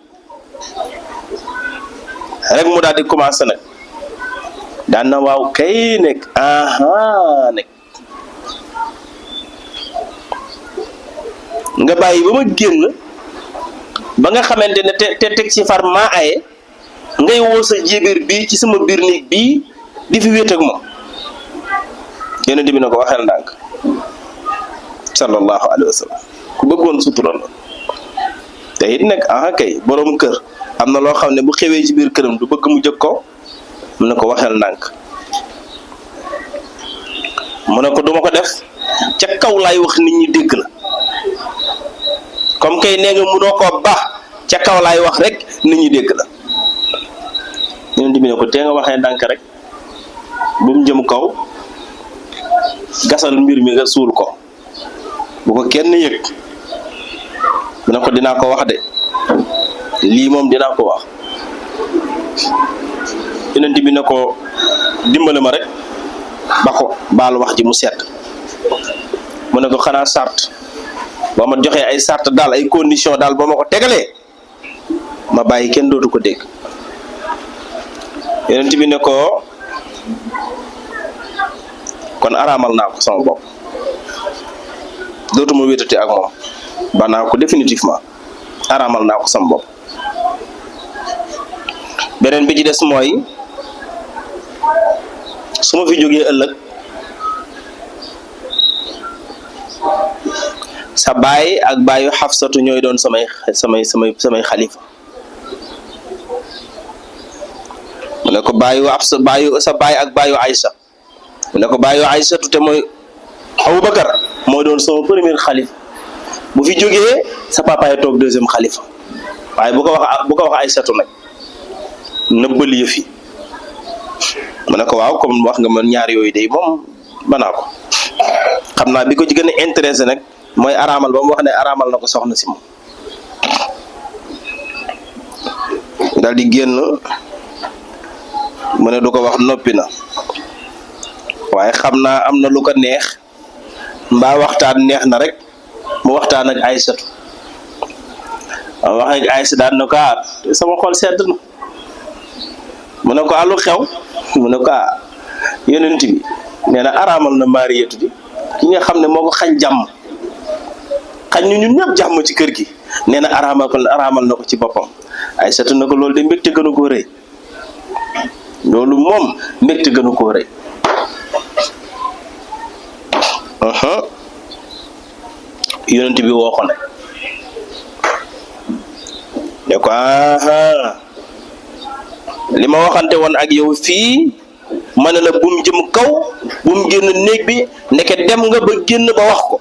rek mu daal di commencé nag daan na waaw kay nekk aha nekk nga bàyyi ba ma génn ba nga xamante ne te teg ci far maa aye ngay woo sa jébéer bi ci sama biir néeg bii di fi wéet ak moom Yonent bi na ko waxeel ndànk sallallahu alayhi wa sallam ku bëggoon sutura la te it nag aha kay borom kër am na loo xam ne bu xewee ci biir këram du bëgg mu jëkk ko mu ne ko waxeel ndànk mu ne ko duma ko def ca kaw laay wax nit ñi dégg la comme kay nee nga munoo koo baax ca kaw laay wax rek nit ñi dégg la Yonent bi ne ko tee nga waxee ndànk rek bu mu jëm kaw gasal mbir mi nga suul ko bu ko kenn yëg mu ne ko dinaa ko wax de lii moom dinaa ko wax Yonent bi ne ko dimbale ma rek ba ko baal wax ji mu sedd mu ne ko xanaa sart boo ma joxee ay sart daal ay condition daal boo ma ko tegalee ma bàyyi kenn dootu ko dégg Yonent bi ne ko kon araamal naa ko sama bopp dootuma wéetati ak moom ba naa ko définitivement araamal naa ko sama bopp beneen bi ci des mooy su ma fi jógee ëllëg sa baay ak baayu Xafsatu ñooy doon samay xalifa mu ne ko sa baay ak baayu Aysa mu ne ko baayu Aysatu te mooy Abubakar mooy doon sama premier xalifa bu fi jógee sa papaay toog deuxième xalifa waaye bu ko wax Aysatu nag nëbbal yëf yi mu ne ko waaw comme wax nga man ñaar yooyu day moom banaa ko xam naa bi ko ci gën a intéressé nag mooy araamal ba mu wax ne araamal na ko soxna si moom daal di génn mu ne du ko wax noppi na waaye xam naa am na lu ko neex mbaa waxtaan neex na rek mu waxtaan ak Aysatu wax ak Aysa daan na ko sama xol sedd na mu ne ko alu xew mu ne ko Yonent bi nee na araamal na Maariyatu di ki nga xam ne moo ko xañ jàmm xañ ñu ñun ñëpp jàmm ci kër gi nee na araamal na ko ci boppam Aysatu na ko loolu de mbégte gënu koo rëy loolu moom mbégte gënu koo rëy Yonent bi woo ko ne ko li ma waxante woon ak yow fii ma ne la bum jëm kaw bum génn néeg bi ndeke dem nga ba génn ba wax ko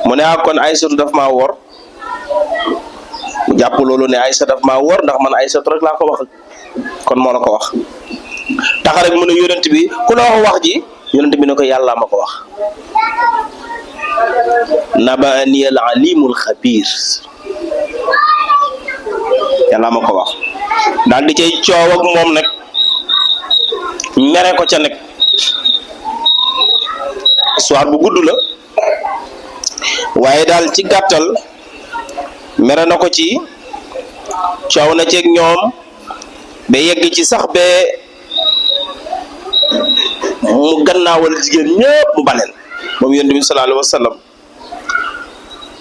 mu ne kon Aysatu daf maa wor mu jàpp loolu ne Aysa daf maa wor ndax man Aysatu rek laa ko wax kon moo la ko wax tax rek mu ne Yonent bi ku la wax ji Yonent bi ne ko yàlla ma ko wax nabaani al alimul xabiir yàlla ma ko wax daal di cay coow ak moom nag mere ko ca nekk histoire bu gudd la waaye daal ci gàttal mere na ko ci coow na ceeg ñoom ba yegg ci sax ba mu gannaawal jigéen ñëpp mu baleen moom Yonent bi sallallahu alayhi wa sallam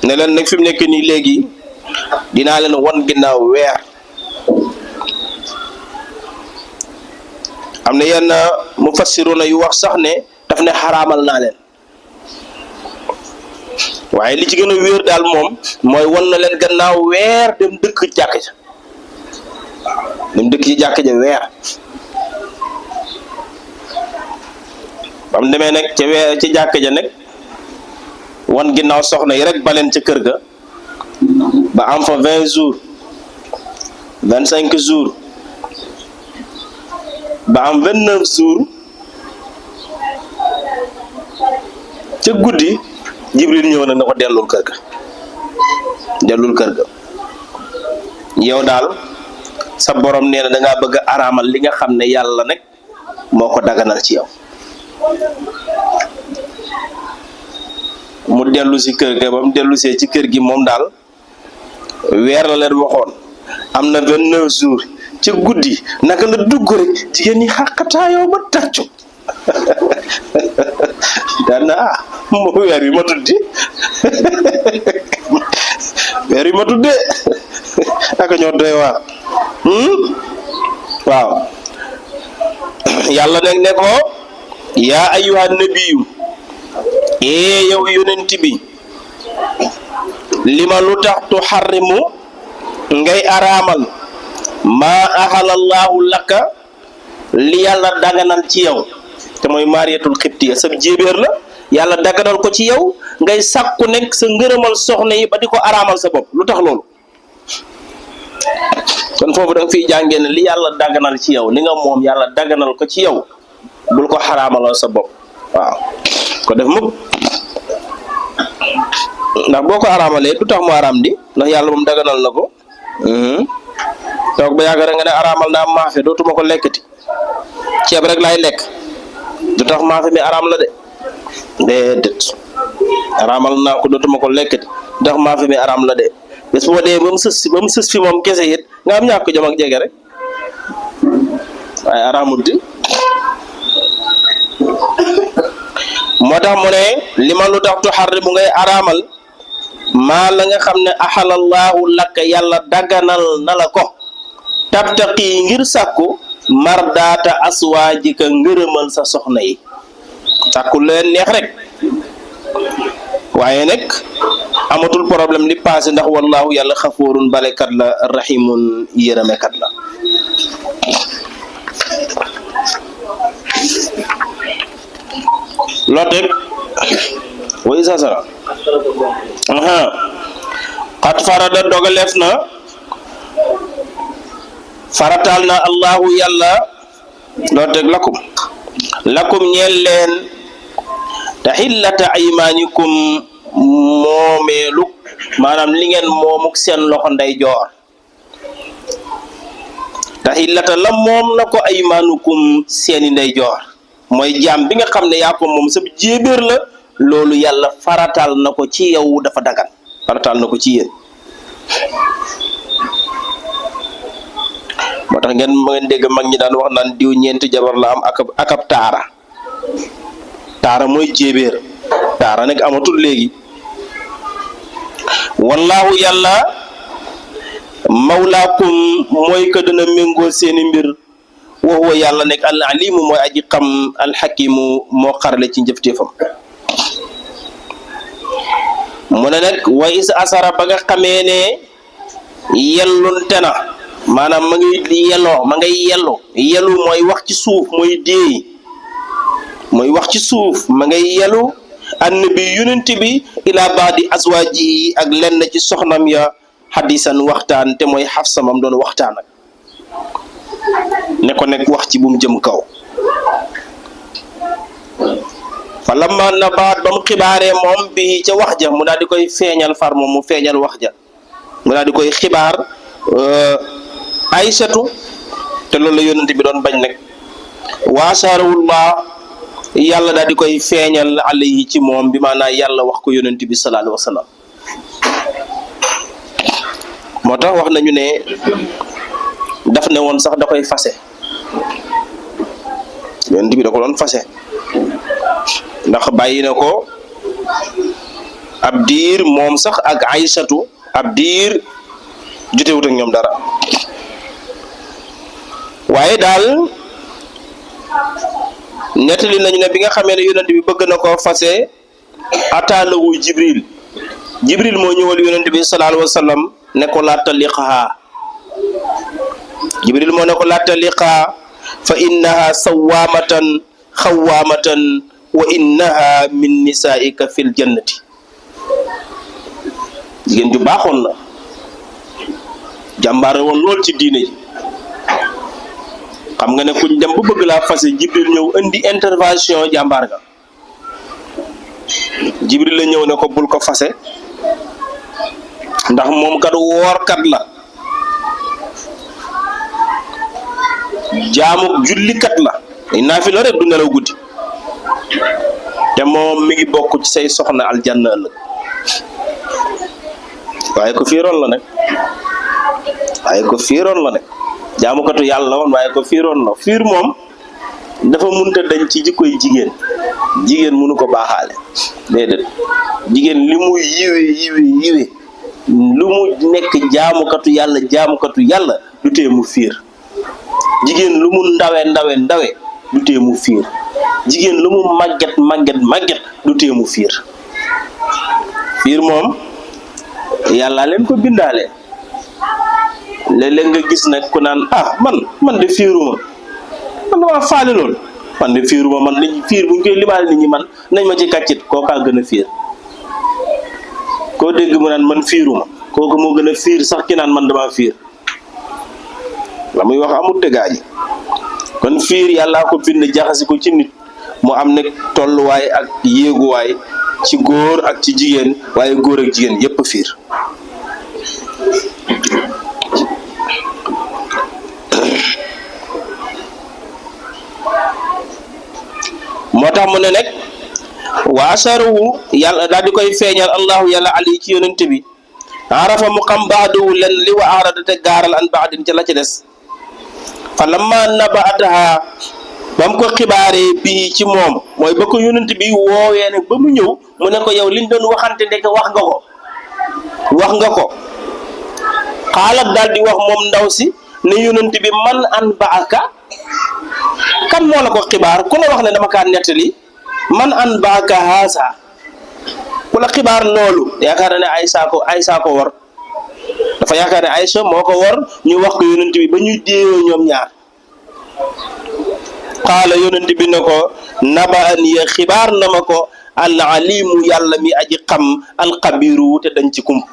ne leen nag fi mu nekk nii léegi dinaa leen wan ginnaaw weer am na yenn mufassiruna yu wax sax ne daf ne xaraamal naa leen waaye li ci gën a wéer daal moom mooy wan na leen gannaaw weer dem dëkk jàkk ja dem dëkk ci jàkk ja weer bam demee nag ca weer ci jàkk ja nag wan ginnaaw soxna yi rek baleen ca kër ga ba am fa 20 jours 25 jours ba am 29 jours ca guddi Jibril ñëw nag na ko dellul kër ga yow daal sa borom nee na da ngaa bëgg a araamal li nga xam ne yàlla nag moo ko daganal ci yow mu dellu si kër ga ba mu dellu see ci kër gi moom daal weer la leen waxoon am na 29 jours ci guddi naka la dugg rek jigéen ñi xàqataayoo ba tàccu daan na moo weer wi ma tuddi weer wi ma tudde aka ñoo doy waar waaw yàlla nag ne ko yaa ayyuhan nabiyyu yow yonent bi lima lu tax tu xarrimu ngay araamal maa ahalallahu laka li yàlla daganal ci yow te mooy Mariyatul Xibtiya sab jéebéer la yàlla daganal ko ci yow ngay sàkku nekk sa ngërëmal soxna yi ba di ko araamal sa bopp lu tax loolu kon foofu da nga fiy jàngee ne li yàlla daganal ci yow li nga moom yàlla daganal ko ci yow bul ko xaraamalal sa bopp waaw ko def mukk ndax boo ko araamalee du tax mu araam di ndax yàlla moom daganal na ko toog ba yàgg rek nga ne araamal naa maafe dootuma ko lekkati ceeb rek laay lekk du tax maafe mi araam la de déedéet araamal naa ko dootuma ko lekkati du tax maafe mi araam la de bés boo dee ba mu sës fi moom kese it nga am ñàkk jom ak jege rek waaye araamut di moo tax mu ne li ma lu tax tu xarrimu ngay araamal maa la nga xam ne axalallaahu lakka yàlla daganal na la ko tabtaqi ngir sàkku mardaata aswaajika ngërëmal sa soxna yi sàkku leen neex rek waaye nag amatul problème li passé ndax wallaahu yàlla xafoorun balekat la rahimun yërëmekat la loo teg wa isa sara xat farada dogaleef na farataal na allahu yàlla loo teg lakum ñeel leen tahillata aymaanikum moomeeluk maanaam li ngeen moomuk seen loxo ndeyjoor tahillata la moom na ko aymaanukum seeni ndeyjoor mooy jaam bi nga xam ne yaa ko moom sa jéebéer la loolu yàlla farataal na ko ci yow dafa dagan farataal na ko ci yéen moo tax ngeen dégg mag ñi daan wax naan diw ñeenti jabar la am ak ab taara mooy jéebéer taara nag amatul léegi wallaahu yàlla mawlaakum mooy ko dana méngoo seeni mbir wa huwa yàlla nekk al alimu mooy aji xam alxakimu moo xarale ci njëfteefam mu ne nag wa is asara ba nga xamee ne yellunte na maanaam ma ngay yelu mooy wax ci suuf mooy déey mooy wax ci suuf ma ngay yelu annabi yonent bi ila baadi azwaaji ak lenn ci soxnam ya hadisan waxtaan te mooy Xafsa mam doon waxtaan ak ne ko nekk wax ci bu mu jëm kaw fa lamma nabaat ba mu xibaaree moom bi ca wax ja mu daal di koy feeñal far moom mu feeñal wax ja mu daal di koy xibaar Aysatu te loolu la yonent bi doon bañ nag waasarawullah yàlla daal di koy feeñal alayhi ci moom bi maanaam yàlla wax ko yonent bi sallallahu alayhi wa sallam moo tax wax nañu ne daf ne woon sax da koy fase yonent bi da ko doon fase ndax bàyyi na ko ab diir moom sax ak Aysatu ab diir jotewut ak ñoom dara waaye daal nettali nañu ne bi nga xamee ne yonent bi bëgg na koo fase ataalawu Jibril jibril moo ñëwal yonent bi sallallahu alayhi wa sallam ne ko laa taliqaha jibril moo ne ko laa taliqaha fa innaha sawamatan xawaamatan wa innaha min nisaika fil jannati jigéen ju baaxoon la jàmbaare woon lool ci diine ji xam nga ne kuñ dem ba bëgg laa fase jibril ñëw indi intervention jàmbaar ga jibril la ñëw ne ko bul ko fase ndax moom kat woorkat la jaamu jullikat la naafila rek du nelaw guddi te moom mi ngi bokk ci say soxna aljanna ëllëg waaye ko fiiroon la nag jaamukatu yàlla la woon waaye ko fiiroon la fiir moom dafa munta dañ ci jikkoy jigéen mënu ko baaxaale déedéet jigéen li mu yiwe lu mu nekk jaamukatu yàlla du tee mu fiir jigéen lu mu ndawe du tee mu fiir jigéen lu mu màgget du tee mu fiir moom yàlla leen ko bindaale léeg-léeg nga gis nag ku naan man de fiiruma man damaa faale lool man de fiiruma man nit fiir buñ koy limaale nit ñi man nañ ma ci kàccit kookaa gën a fiir koo dégg mu naan man fiiruma kooku moo gën a fiir sax ki naan man dama fiir la muy wax amul dëggaa ji kon fiir yàllaa ko bind jaxasi ko ci nit mu am nag tolluwaay ak yéeguwaay ci góor ak ci jigéen waaye góor ak jigéen yépp fiir moo tax mu ne nag wa asharuhu yàlla daal di koy feeñal allahu yàlla ali ci yonent bi arafa mu xam baaduhu len li wa arada te gaaral an baadin ca la ca des fa lamma nabaataha ba mu ko xibaaree bii ci moom mooy ba ko yonent bi woowee nag ba mu ñëw mu ne ko yow liñ doon waxante ndeke wax nga ko xaalat daal di wax moom ndaw si ne yonent bi man an baaka kan moo la ko xibaar ku la wax ne dama kaa nettali man an baaka haasa ku la xibaar loolu yaakaar na ne Aysa ko war dafa yaakaar ne Aysa moo ko war ñu wax ko yonent bi ba ñuy déeyoo ñoom ñaar qaala yonent bi ne ko naba an ya xibaar na ma ko al alimu yàlla mi aji xam alxabiru te dañ ci kump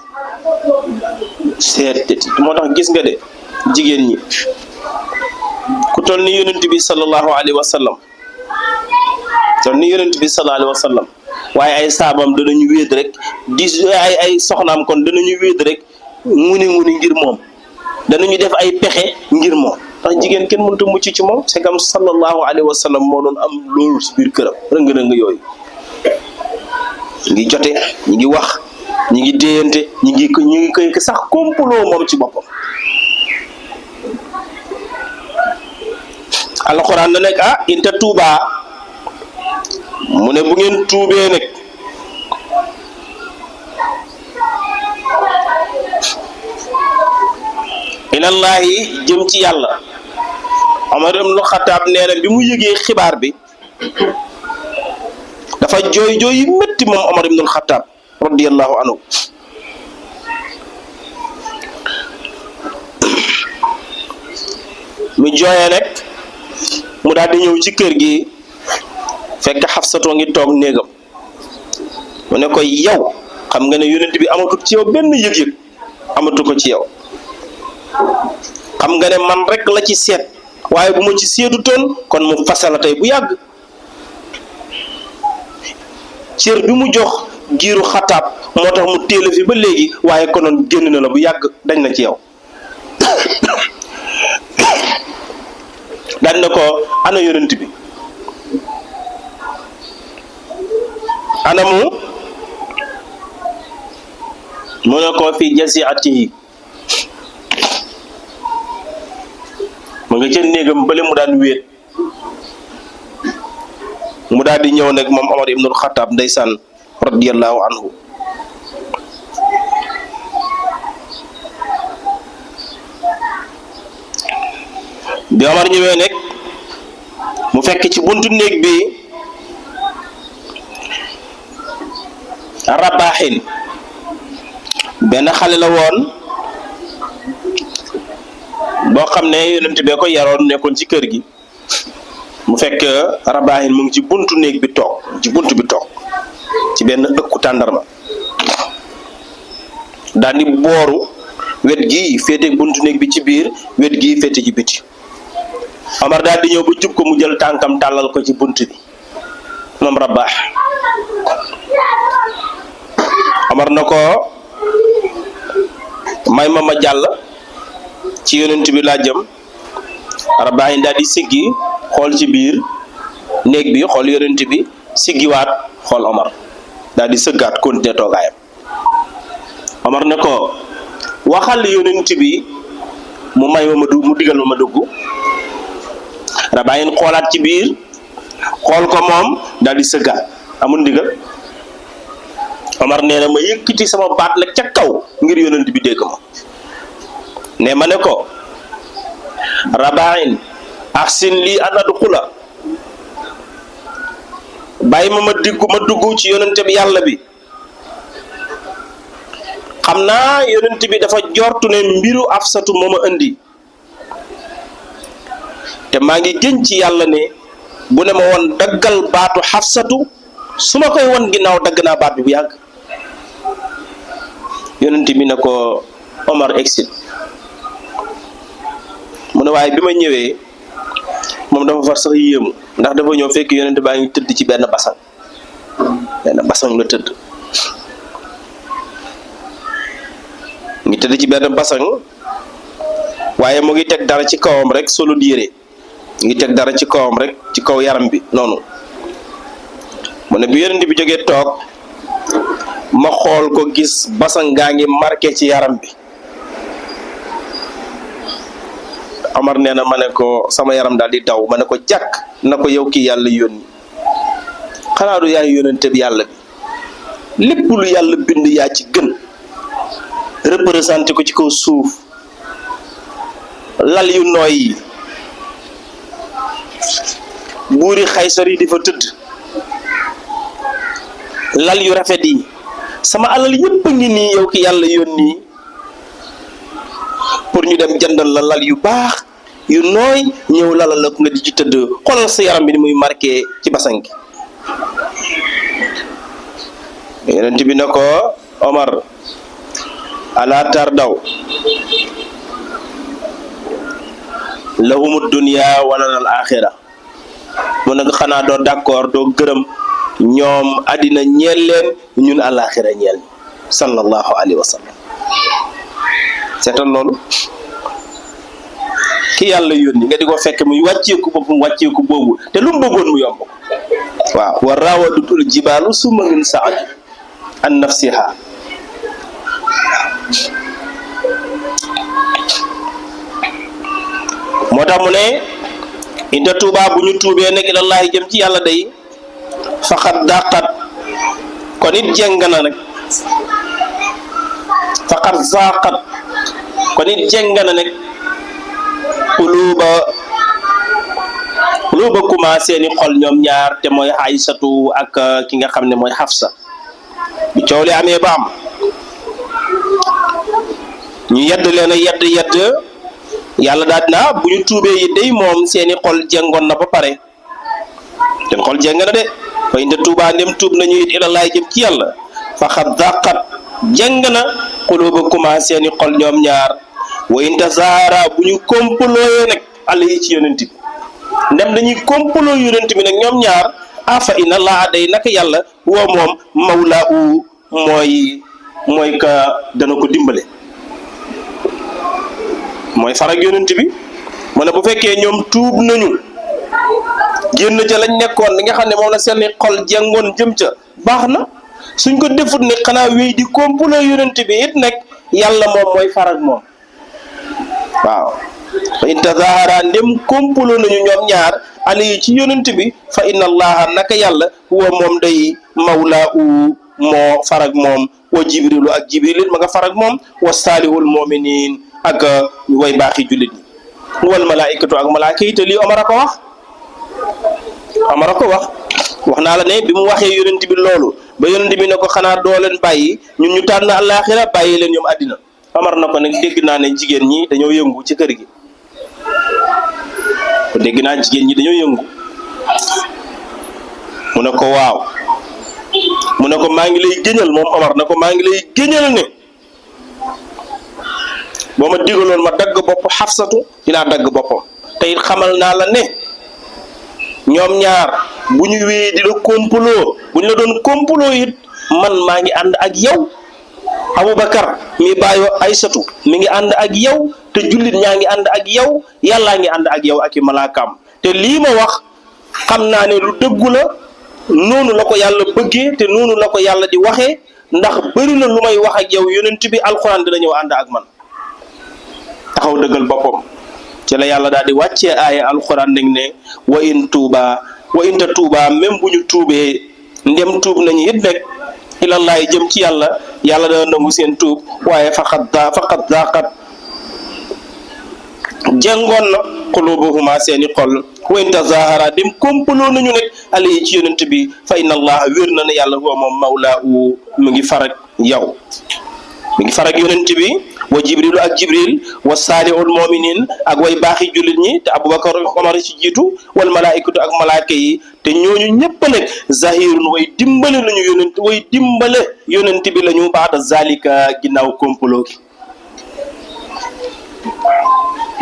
seet moo tax gis nga de jigéen ñi ku toll ni yonent bi sallallahu alayhi wa sallam waaye ay saabam danañu wéet rek ay soxnaam kon danañu wéet rek nguni ngir moom danañu def ay pexe ngir moom ndax jigéen kenn mënut a mucc ci moom c'est comme sallallahu alayhi wa sallam moo doon am loolu ci biir këram rëng-rëng yooyu ngi jote ñi ngi wax ñi ngi déyante ñi ngi koy sax complot moom ci boppam alxuraan na nekk inta tuubaa mu ne bu ngeen tuubee nag ilallahi jëm ci yàlla Omar ibn Khattab nee na bi mu yëgee xibaar bi dafa jooy yu métti moom Omar ibn Khattab radiyallahu anhu mu jooyee nag mu daal di ñëw ci kër gi fekk Xafsatoo ngi toog néegam mu ne ko yow xam nga ne yonent bi amatul ci yow benn yëg-yëg amatu ko ci yow xam nga ne man rek la ci seet waaye bu ma ci seetu toon kon mu fasala tey bu yàgg cër bi mu jox giiru Xattaab moo tax mu téela fi ba léegi waaye konoon génn na la bu yàgg dañ na ci yow dañ na ko ana yonent bi ana mu ne ko fi jasiatihi mu nga ca néegam bële mu daan wéet mu daal di ñëw nag moom Omar ibnul Xattaab ndeysaan radiyallahu anhu bi Omar ñëwee nag mu fekk ci buntu néeg bi rabaaxin benn xale la woon boo xam ne yonent bee ko yaroon nekkoon ci kër gi mu fekk Rabaahin mu ngi ci buntu néeg bi toog ci benn ëkku tàndarma daal di booru wet gii féete buntu néeg bi ci biir wet gii féete ci biti Omar daal di ñëw ba jub ko mu jël tànkam tàllal ko ci bunt bi moom Rabaah Omar na ko may ma jàll ci yonent bi laa jëm Rabaahin daal di siggi xool ci biir néeg bi xool yonent bi siggiwaat xool Omar daal di sëggaat continuer toogaayam Omar ne ko waxal yonent bi mu may ma mu digal ma dugg Rabaahin xoolaat ci biir xool ko moom daal di sëggaat amul ndigal Omar nee na ma yëkkati sama baat nag ca kaw ngir yonent bi dégg ma ne ma ne ko Rabaahin ahsin lii an adxula bàyyi ma dugg ci yonent bi yàlla bi xam naa yonent bi dafa jortu ne mbiru Afsatu moo ma indi te maa ngi gën ci yàlla ne bu ne ma woon daggal baatu Xafsatu su ma koy won ginnaaw dagg naa baat bi bu yàgg yonent bi ne ko Omar exit mu ne waaye bi ma ñëwee moom dafa far sax yéemu ndax dafa ñëw fekk yonent baa ngi tëdd ci benn basang la tëdd ngi tëdd ci benn basang waaye mu ngi teg dara ci kawam rek solo yére ngi teg dara ci kawam rek ci kaw yaram bi noonu mu ne bi yonent bi jógee toog ma xool ko gis basang gaa ngi marqué ci yaram bi Omar nee na ma ne ko sama yaram daal di daw ma ne ko jàkk na ko yow kii yàlla yónni xanaa du yaay yónnente bi yàlla bi lépp lu yàlla bind yaa ci gën représenté ko ci kaw suuf lal yu nooy yi buuri Xaysar yi di fa tëdd lal yu rafet yi sama alal yëpp a ngi nii yow ki yàlla yónni pour ñu dem jëndal la lal yu baax yu nooy ñëw lalal la ko nga di ci tëdd xoolal sa yaram bi ni muy marqué ci basan gi yonent bi ne ko Omar ala tardaw lahumu dunya wala al axira mu ne ko xanaa doo d'accord doo gërëm ñoom àddina ñeel leen ñun alaxira ñeel sallallahu alayhi wa sallam seetal loolu ki yàlla yónni nga di ko fekk muy wàcceeku boppam wàcceeku boobu te lu mu bëggoon mu yomb waaw wa raawadutul jibaalu summa min saad an nafsiha moo tax mu ne inta tuubaa bu ñu tuubee nekk ilallaahi jëm ci yàlla day faxat daqat kon it jeng na nag faxat zaqat kon it jeng na nag xuluba commencé ni xol ñoom ñaar te mooy Aysatu ak ki nga xam ne mooy Xafsa bi coow li amee ba am ñu yedd leen a yedd yàlla daal na bu ñu tuubee yi day moom seeni xol jengoon na ba pare seen xol jeng na de fa inde tuubaa ndem tuub nañu it ilallaahi jëm ci yàlla faxat daqat jeng na xuluba commencé ni xol ñoom ñaar wa in tazaara bu ñu kompalooyee nag àlla yi ci yonent bi ndem dañuy kompaloo yonent bi nag ñoom ñaar afa inna laa day naka yàlla woo moom mawlaa u mooy ka dana ko dimbale mooy farag yonent bi mu ne bu fekkee ñoom tuub nañu génn ca lañ nekkoon li nga xam ne moom la seeni xol jengoon jëm ca baax na suñ ko defut ne xanaa wéy di kompaloo yonent bi it nag yàlla moom mooy farag moom waaw fa in tazahara ndem kompaloo nañu ñoom ñaar ali yi ci yonent bi fa inna allaha naka yàlla huwa moom day mawlaa u moo farag moom wa jibrilu ak jibril ma nga farag moom wa saalihul muminin ak way baaxi jullit ñi wal malaikatu ak malaaka yi te lii Omar a ko wax wax naa la ne bi mu waxee yonent bi loolu ba yonent bi ne ko xanaa doo leen bàyyi ñun ñu tànn àllaaxira bàyyi leen ñoom àddina. Omar na ko nag dégg naa ne jigéen ñi dañoo yëngu ci kër gi dégg naa jigéen ñi dañoo yëngu mu ne ko waaw mu ne ko maa ngi lay géñal moom Omar na ko maa ngi lay géñal ne boo ma digaloon ma dagg bopp Xafsatu dinaa dagg boppam te it xamal naa la ne ñoom ñaar bu ñu wéyee di la complot bu ñu la doon complot it man maa ngi ànd ak yow Aboubacar mi bàyyoo Aysatu mi ngi ànd ak yow te jullit ñaa ngi ànd ak yow yàllaa ngi ànd ak yow ak i malaakaam te lii ma wax xam naa ne lu dëggu la noonu la ko yàlla bëggee te noonu la ko yàlla di waxee ndax bëri na lu may wax ak yow yonent bi alxuraan dina ñëw ànd ak man taxaw dëggal boppam ci la yàlla daal di wàccee aaya alxuraan nag ne wa in ta tuuba même bu ñu tuubee ndem tuub nañu it nag ilallaay jëm ci yàlla yàlla dana nangu seen tuub waaye faqat daaqat jàngoon na qulubuhuma seeni xol wa in tazahara dem kompaloo nañu nag alayhi ci yonent bi fa inna allaha wér na ne yàlla huwa moom mawlaahu mu ngi farak yow mi ngi farak yonent bi wa jibrilu ak jibril wa saalihul muminin ak way baaxi jullit ñi te Aboubacar Omar ci jiitu wal malaikatu ak malaaka yi te ñooñu ñëpp nag zahirun way dimbale yonent bi lañu baada zalika ginnaaw kompaloo gi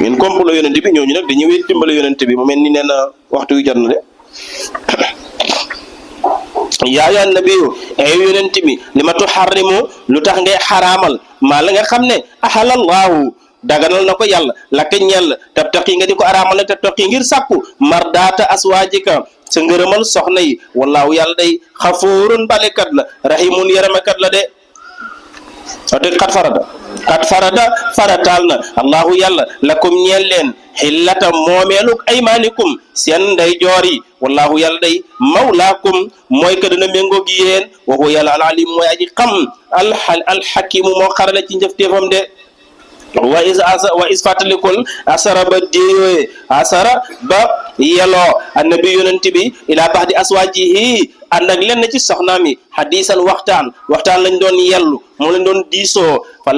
ngeen complot yonent bi ñooñu nag dañuy wéy dimbale yonent bi mu mel ni nee na waxtu yu jot na de yaa ayyuhan nabiyyu ay yonent bi li ma tuharrimu lu tax ngay xaraamal maa la nga xam ne ahalallaahu daganal na ko yàlla laka ñeel tabtaqi nga di ko araamal nag tabtaqi ngir sàkku mardaata aswaajika sa ngërëmal soxna yi wallaahu yàlla day xafuurun balekat la rahimun yaramekat la de te xat farada farataal na allahu yàlla lakum ñeel leen xillata moomeeluk aymaanikum seen nday joor yi wallahu yàlla day mawlaakum mooy ka dana méngoog yéen wa huwa yàlla alalim mooy aji xam alxakimu moo xarale ci njëfteefam de wa is fàttalikul asara ba déeyooye asara ba yeloo annabi yonent bi ilaa baxdi aswaajihi ànd ak lenn ci soxnaam yi hadisan waxtaan lañ doon yellu moo leen doon diisoo fa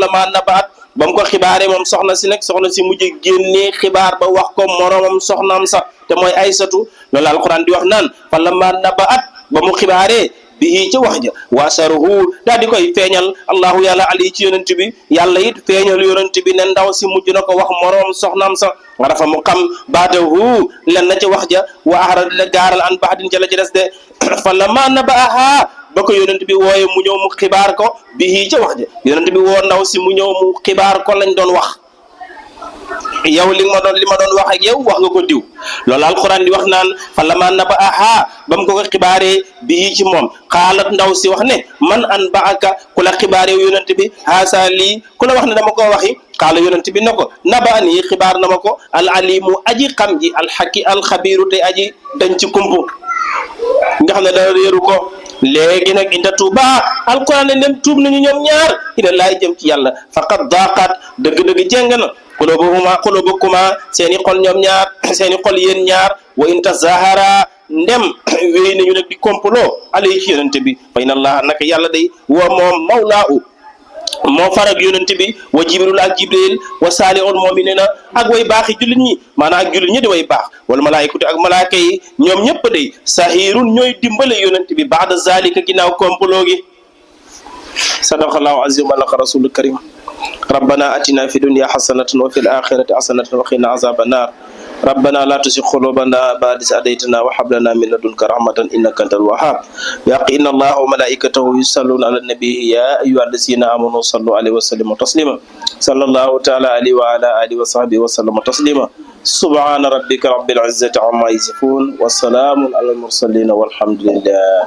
la maa nabaat ba mu ko xibaaree moom soxna si mujj génnee xibaar ba wax ko moroomam soxnaam sax te mooy Aysatu loolu alquran di wax naan fa la maa nabaat ba mu xibaaree bihi ca wax ja waasaruhu daal di koy feeñal allahu yàlla ali ci yonent bi yàlla it feeñal yonent bi ne ndaw si mujj na ko wax moroom soxnaam sax rafa mu xam baatahu len na ca wax ja wa ahra la gaaral an baxdin ca la ci des de fa la maa nabaaha ba ko yonent bi wooye mu ñëw mu xibaar ko bihi ca wax ja yonent bi woo ndaw si mu ñëw mu xibaar ko lañ doon wax yow li ma doon wax ak yow wax nga ko diw loolu alquran di wax naan fa la maa nabaaha ba mu ko xibaaree bii ci moom xaalat ndaw si wax ne man an baaka ku la xibaaree yonent bi haasa lii ku la wax ne dama ko waxi xaala yonent bi ne ko nabaani xibaar na ma ko al alimu aji xam ji alxabiiru te aji dañ ci kumpu nga xam ne dara réeru ko léegi nag inda tuuba alquran ne dem tuub nañu ñoom ñaar ila laay jëm ci yàlla faqad daaqat dëgg-dëgg jéng na qulubukuma seeni xol ñoom ñaar seeni xol yéen ñaar wa in tazahara ndem wéy nañu nag di complot alay ci yonente bi fa inna allaha naka yàlla day wa moom mawlaahu moo farag yonente bi wa jibril ak jibril wa saalihul muminina ak way baaxi jullit ñi maanaam ak jullit ñi di way baax wala malaayikatu ak malaaka yi ñoom ñëpp day sahirun ñooy dimbale yonente bi baada zalika ginnaaw complot gi sadaqallahu azim wa laqa rasulul karim ربنا أتنا في الدنيا حسنة وفي الآخرة حسنة وقنا عذاب النار ربنا لا تزغ قلوبنا بعد إذ هديتنا وهب لنا من لدنك رحمة إنك أنت الوهاب إن الله وملائكته يصلون على النبي يا أيها الذين آمنوا صلوا عليه وسلموا تسليما صلى الله تعالى عليه وعلى آله وصحبه وسلم تسليما سبحان ربك رب العزة عما يصفون والسلام على المرسلين والحمد لله